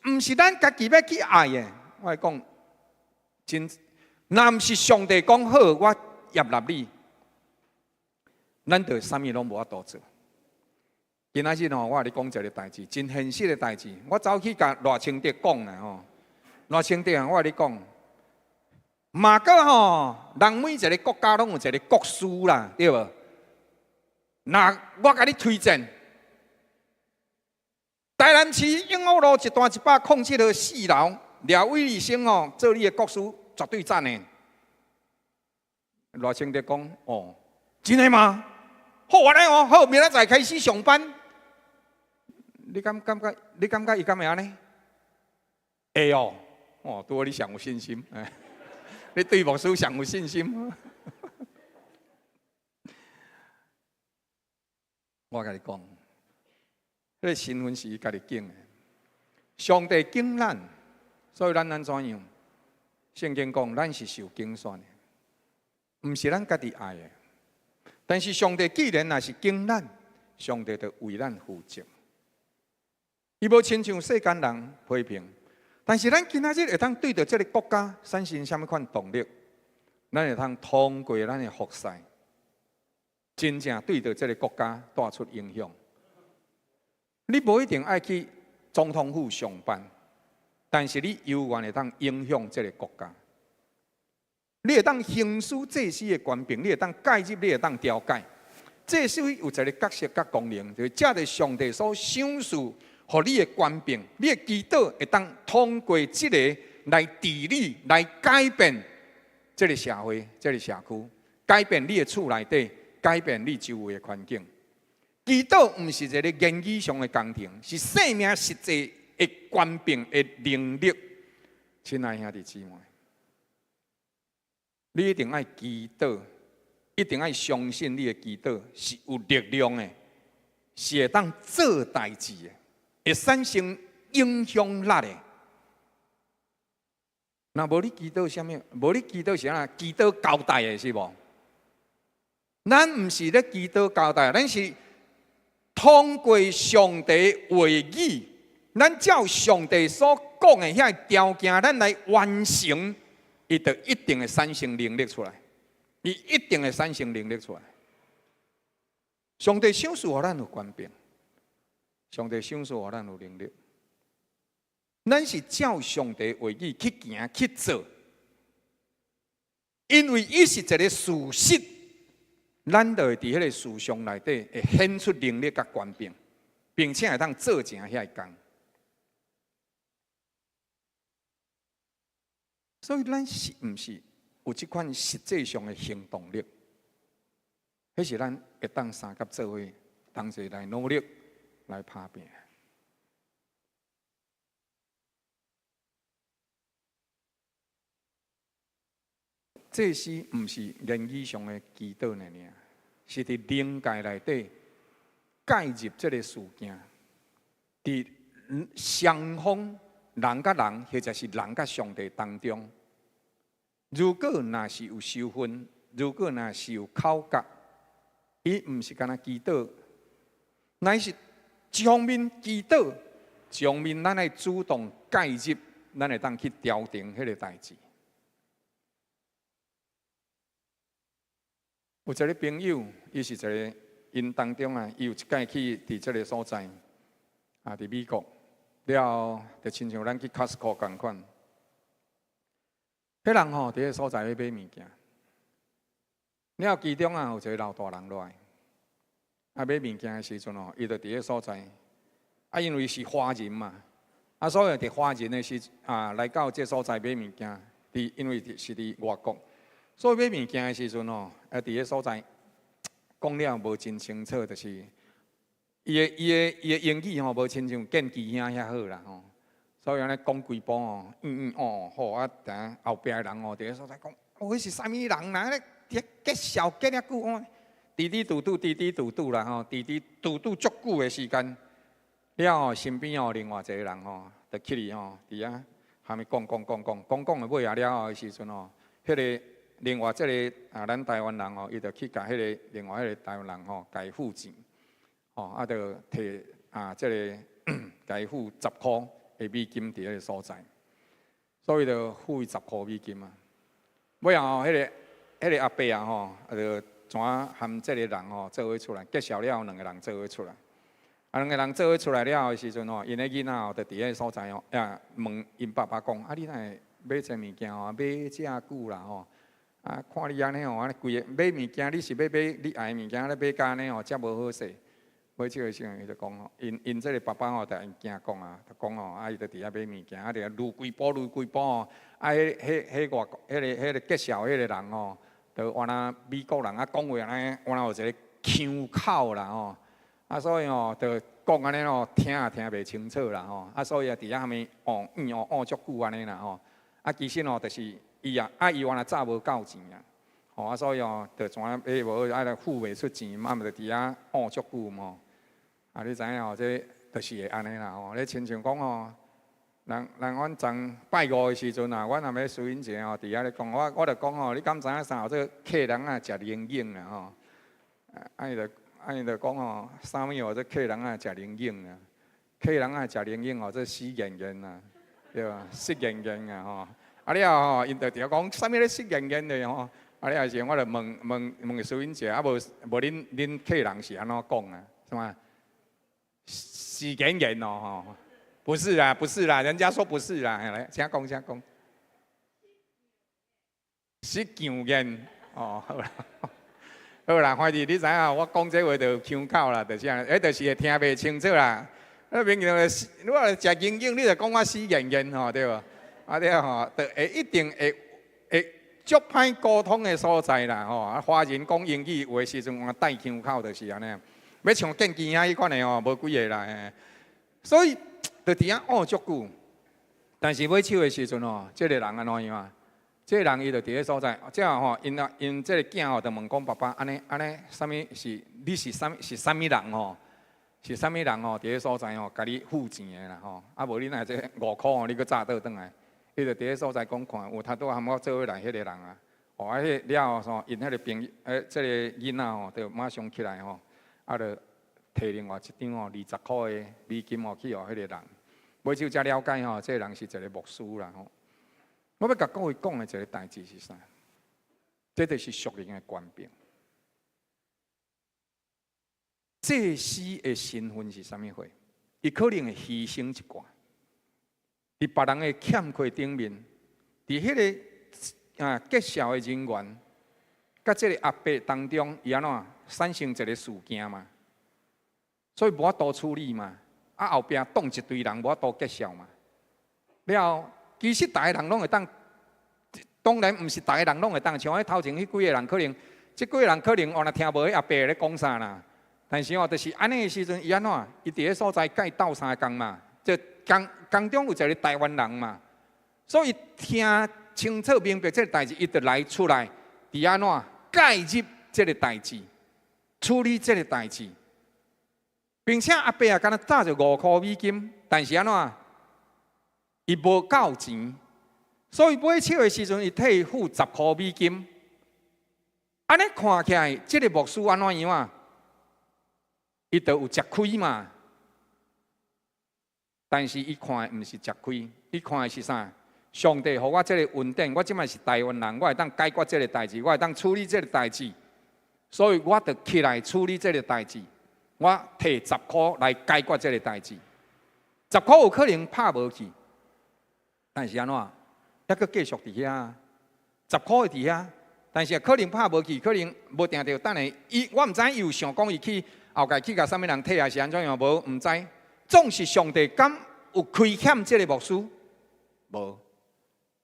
毋是咱家己欲去愛的，我講真，若毋是上帝講好，我悅納你，咱就啥物攏無法度做。今仔日吼，我共你講一个代誌，真現實的代誌。我走去共賴清德講啦吼，賴清德啊，我共你講，嘛閣吼，人每一个國家攏有一個國師啦，對無？那我共你推薦，台南市永和路一段107號四樓，廖偉醫生吼做你的國師，絕對讚的。賴清德講，哦，真的嗎？好啊，咧哦，好，明仔載開始上班。你敢感覺？你感覺伊敢會按呢？會哦，哦，拄好你上有信心，你對牧師上有信心。我共你講，彼个身份是伊家己揀的，上帝揀咱，所以咱按怎樣？圣经讲，咱是受拣选的，毋是咱家己爱的。但是上帝既然若是拣咱，上帝就为咱负责。伊无亲像世间人批评，但是咱今仔日会当对著这个国家产生啥物款动力？咱会当通过咱的服侍，真正对著这个国家带出影响。你无一定爱去总统府上班，但是你犹原会当影响这个国家。你会当行使祭司的权柄，你会当介入，你会当调解。祭司有一个角色佮功能，就是藉著上帝所赏赐予你的权柄，你的祈祷会当通过这个来治理、来改变这个社会、这个社区，改变你的厝内底，改变你周围的环境。祈祷毋是一个言语上的工程，是生命实际的权柄的能力。亲爱兄弟姊妹，你一定爱祈祷，一定爱相信你的祈祷是有力量的，是会当做代志的，会产生影响力的。若无你祈祷啥物？无你祈祷是按怎？祈祷交代的是无？咱毋是咧祈祷交代，咱是通过上帝话语，咱照上帝所讲的遐条件，咱来完成，伊就一定会产生能力出来，伊一定会产生能力出来。上帝赏赐予咱有权柄，上帝赏赐予咱有能力，咱是照上帝话语去行去做，因为伊是一个事实，咱就会伫彼个事上内底会显出能力佮权柄，并且会当做成遐个工。所以咱是毋是有这款实际上的行动力？彼是咱会当相佮做伙，同齐来努力来打拼。祭司毋是言语上的祈祷尔尔，是伫灵界内底介入这个事件，伫双方人佮人，或者是人佮上帝当中，如果若是有纠纷，如果若是有口角，伊毋是干焦祈祷，乃是一方面祈祷，一方面咱爱主动介入，咱会当去调停彼个代志。有一个朋友，伊是一个𪜶当中啊，伊有一摆去伫这个所在，啊，伫美国了后，就亲像咱去 Costco 仝款。彼人吼伫彼所在咧买物件，了后其中啊有一个老大人落来，啊买物件的时阵吼，伊就伫彼所在，啊因为是华人嘛，啊所以伫华人的时啊来到这所在买物件，伫因为是伫外国。所以买物件的时阵吼，啊，伫彼所在讲了无真清楚，就是伊的英语吼无亲像建基兄遐好啦吼。所以按呢讲几步吼，嗯嗯哦好啊，等后壁的人吼伫彼所在讲，哦，彼是啥物人啦？咧结笑结遐久，哦，嘀嘀嘟嘟嘀嘀嘟嘟啦吼，嘀嘀嘟嘟足久的时间，了后身边吼另外一个人吼，就起去吼伫遐虾米讲讲讲讲讲讲的尾仔了后的时阵吼，彼个。另外，这个啊，咱台湾人吼，伊就去共彼个另外彼个台湾人吼，共伊付钱，吼啊，就提啊，这个共伊付十箍的美金伫彼个所在，所以就付伊十箍美金啊。尾后吼，彼个阿伯啊吼，啊就怎含这个人吼做伙出来，结束了后，两个人做伙出来，啊，两个人做伙出来了后的时阵吼，𪜶的囡仔吼就伫彼个所在吼，啊问𪜶爸爸讲，啊，你哪会买这物件吼，买遮久啦吼？啊，看你按呢吼，按呢规个买物件，你是欲买你爱的物件，咧买甲按呢吼，遮无好势。买这个时阵，伊就讲吼，𪜶这个爸爸吼，就𪜶囝讲啊，就讲吼，啊，伊就伫遐买物件，啊，伫遐撸几步，撸几步吼，啊，彼、彼、彼外国，彼个、彼个介绍彼个人吼，就原来美国人啊，讲话按呢，原来有一个腔口啦吼，啊，所以吼，就讲按呢吼，听也听袂清楚啦吼，啊，所以啊，伫遐啥物哦，嗯哦，哦，足久按呢啦吼，啊，其实吼，就是。伊啊，啊伊原来早无够钱啊，吼啊，所以哦，就怎啊买无好，啊，付袂出钱，啊，嘛就伫遐怄足久吼。啊，你知影吼，这就是会按呢啦吼。你亲像讲吼，人人阮昨拜五的時陣啊，阮若欲淑英姐吼，佇遐咧講，我就講吼，你敢知影啥叫做客人仔食靈飲啊吼？啊伊就講吼，啥物號做客人仔食靈飲啊？客人仔食靈飲號做死硬硬啊，對吧？死硬硬啊吼！啊了後吼，𪜶就佇遐講啥物咧死硬硬的吼？啊了時我就問問問淑英姐，啊無無恁客人是按怎講啊？是嗎？死硬硬哦吼！不是啊，不是啦，人家說不是啦，來，請講，請講。死強硬哦，好啦，好啦，反正你知影，我講這話就腔口啦，就是按呢，彼就是會聽袂清楚啦。那明明就是，你話食營養，你就講我死硬硬吼，對無？啊對吼，就會一定會會足歹溝通的所在啦吼。啊，華人講英語有的時陣有帶腔口，就是按呢。欲像建基兄彼款的吼，無幾个啦。所以。就佇遐挖足久，但是尾手的時陣吼，這個人按怎樣啊？這個人伊就佇咧所在，這樣吼，𪜶啊𪜶這个囝吼就問講爸爸，按呢按呢，啥物是你是啥物是啥物人吼？是啥物人吼？佇咧所在吼，共你付錢的啦吼，啊無你若這5箍吼，你閣詐倒轉來。伊就佇咧所在講看，有他拄含我做伙來彼个人啊，哦啊，彼了後吼，𪜶彼个朋友，欸，這个囡仔吼，就馬上起來吼，啊，就提另外一張吼20箍的美金吼去予彼个人。尾手才了解吼，這个人是一个牧師啦吼。我欲共各位講的一个代誌是啥？這就是屬靈的權柄。祭司的身份是啥物貨？伊可能會犧牲一寡，佇別人的欠缺頂面，佇彼个啊結社的人員，佮這个阿伯當中，伊按怎產生一个事件嘛？所以無法度處理嘛。啊，後壁擋一堆人，無法度結痟嘛。了後，其實逐个人攏會當，當然毋是逐个人攏會當，像彼頭前彼幾个人，可能這幾个人可能原來聽無彼阿伯咧講啥啦。但是哦，就是按呢的時陣，伊按怎？伊佇咧所在佮伊鬥相共嘛，就當當中有一个台灣人嘛，所以聽清楚明白這个代誌，伊就來出來，佇按怎介入這个代誌，處理這个代誌。並且阿伯啊，敢若詐著5箍美金，但是按怎？伊無夠錢，所以尾手的時陣，伊替伊付10箍美金。按呢看起來，這个牧師按怎樣啊？伊就有食虧嘛。但是伊看的毋是食虧，伊看的是啥？上帝予我這个恩典，我這擺是台灣人，我會當解決這个代誌，我會當處理這个代誌，所以我就起來處理這个代誌。我提十箍來解決這个代誌，十箍有可能拍無去，但是按怎？猶閣繼續佇遐，十箍會佇遐，但是可能拍無去，可能無定著。等下伊，我毋知伊有想講伊去後蓋去共啥物人提，還是按怎樣？無，毋知。總是上帝敢有虧欠這个牧師？無。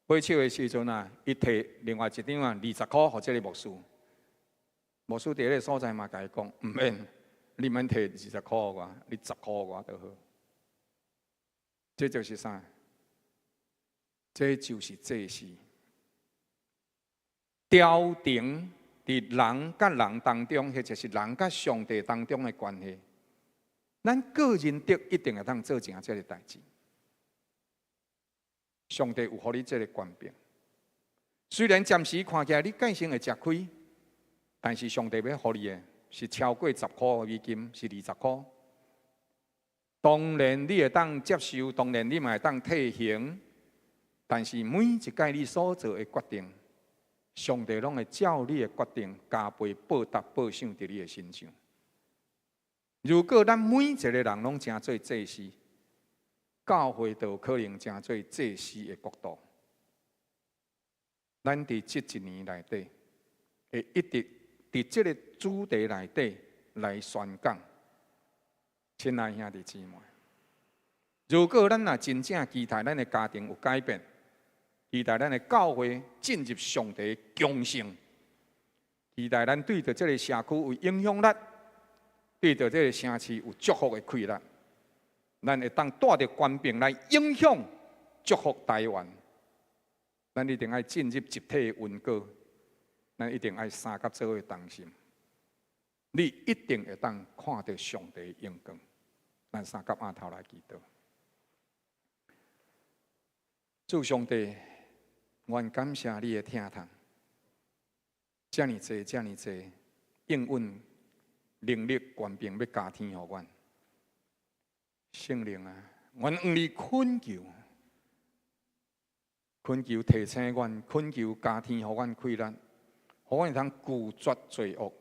尾手的時陣啊，伊提另外一張啊20箍予這个牧師，牧師佇彼个所在嘛，共伊講毋免。你免提20箍予我，你十箍予我就好。這就是啥？這就是祭司。調停佇人佮人當中，或者是人佮上帝當中的關係。咱個人得一定會當做成這个代誌。上帝有予你這个權柄，雖然暫時看起來你計算會食虧，但是上帝欲予你的是超過十箍美金，是20箍。當然你會當接受，當然你嘛會當退行，但是每一擺你所做的決定，上帝攏會照你的決定加倍報答報賞佇你的身上。如果咱每一個人攏成做祭司，教會就有可能成做祭司的國度。咱佇這一年內底，會一直佇這个主題內底來宣講。親愛兄弟姊妹，如果咱若真正期待咱的家庭有改變，期待咱的教會進入上帝強盛，期待咱對著這个社區有影響力，對著這个城市有祝福的氣力，咱會當帶著權柄來影響祝福台灣。咱一定愛進入集體的恩膏，咱一定愛三佮做伙同心，你一定會當看著上帝的榮光。咱三佮按頭來祈禱。主上帝，阮感謝你的疼痛，遮爾濟，遮爾濟，應允能力權柄欲加添予阮。聖靈啊，阮向你懇求，懇求提醒阮，懇求加添予阮氣力，予阮會通拒絕罪惡，予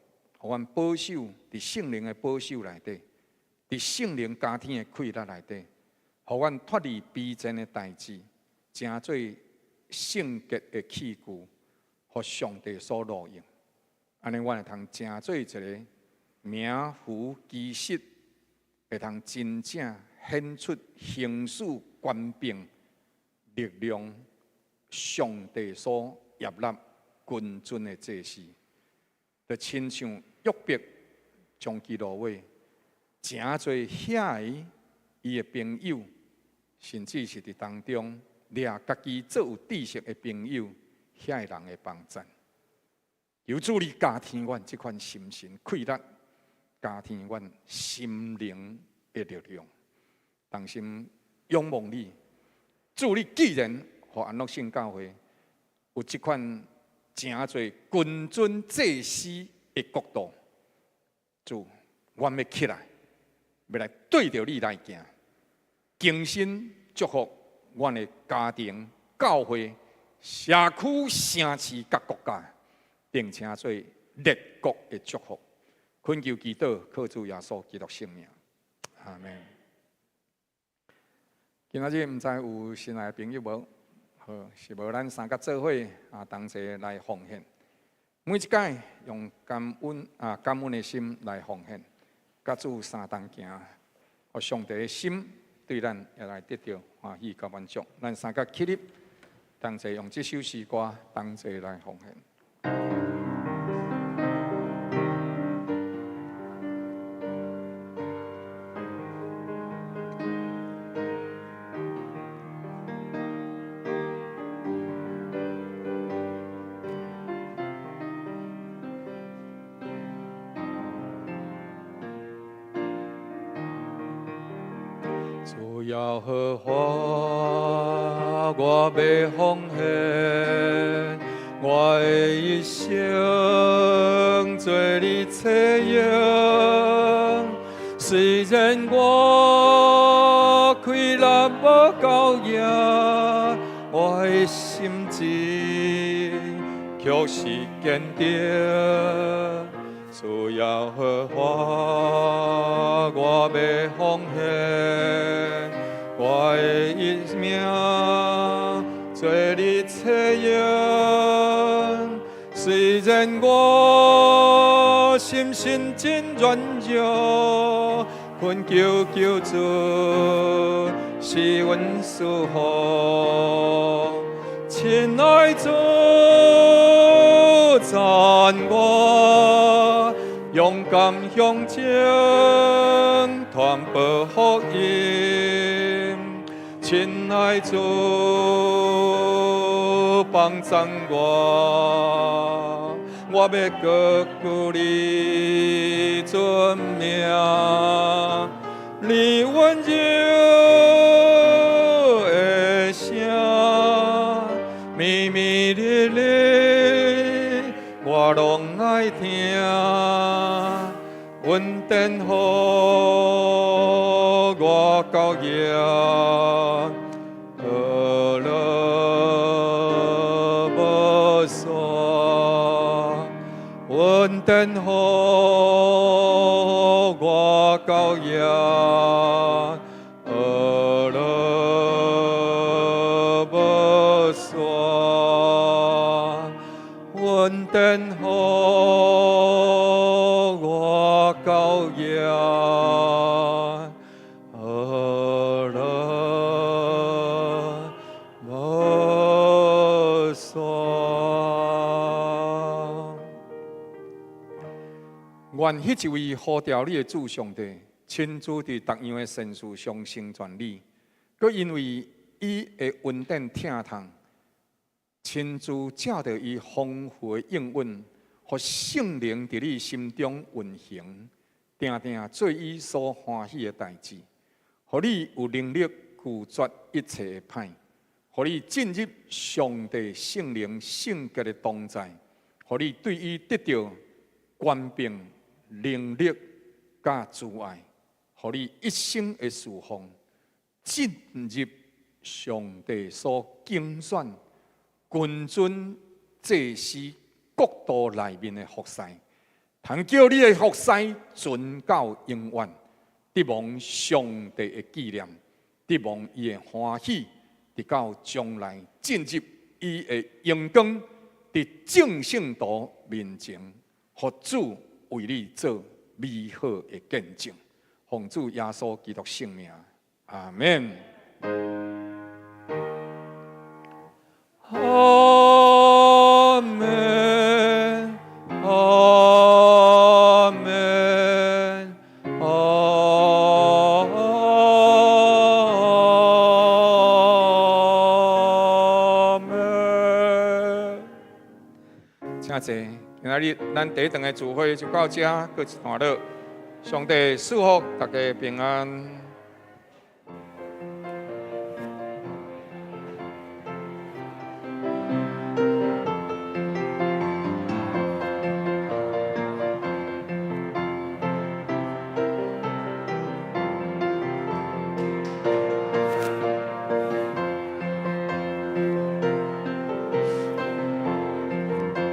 阮保守佇聖靈的保守內底，佇聖靈加添的氣力內底，予阮脫離卑賤的代誌，成做聖潔的器具，予上帝所錄用。按呢，阮會通成做一個名副其實，會通真正顯出行使權柄力量，上帝所設立君尊的祭司，就親像約伯將基路話，誠濟遐个伊的朋友，甚至是佇當中掠家己做有知識的朋友，遐个人的幫贊。求主你加添阮這款心神氣力，加添阮心靈的力量，同心仰望你。主你既然予安樂聖教會有這款誠濟君尊祭司的國度，主，阮欲起來，欲來對著你來行，更新祝福阮的家庭、教會、社區、城市佮國家，並且做列國的祝福。懇求祈禱，靠主耶穌基督聖名，阿們。今仔日毋知有新來的朋友無？好，是無咱三個做伙啊，同齊來奉獻。每一擺用感恩啊感恩的心來奉獻，佮主相同行，予上帝的心對咱會來得著歡喜佮滿足。咱三個起立，同齊用這首詩歌同齊來奉獻。主耶和華，我欲奉獻我的一生，做你冊用。雖然我氣力無夠贏，我的心志卻是堅定。主耶和華，我欲奉獻我的一命，做你冊用。雖然我心神真軟弱，懇求救主賜阮賜福。親愛主贊我，勇敢向前，傳播福音。親愛主幫贊我，我欲高舉你尊名，你溫柔的聲，綿綿密密，我攏愛聽。恩典予我夠贏，何樂無煞。恩典予我夠贏，何樂無煞。恩典予我夠贏，何樂無煞。願彼一位呼召你的主上帝，親自佇各樣的善事上成全你，閣因為伊的恩典疼痛，親自照著伊豐富的應允，予聖靈佇你心中運行，定定做伊所歡喜的代誌，予你有能力拒絕一切的歹，予你進入上帝聖靈聖潔的同在，予你對伊得著權柄、能力佮慈愛，予你一生的事奉進入上帝所揀選君尊祭司國度內面的服侍，通叫你的服侍存到永遠，得蒙上帝的紀念，得蒙伊的歡喜，直到將來進入伊的榮光，佇眾聖徒面前，予主為你做美好的見證。奉主耶穌基督聖名，阿門。阿門，阿門，阿門。請坐。今仔日咱第一頓的聚會就到這，告一段落。上帝賜福大家平安。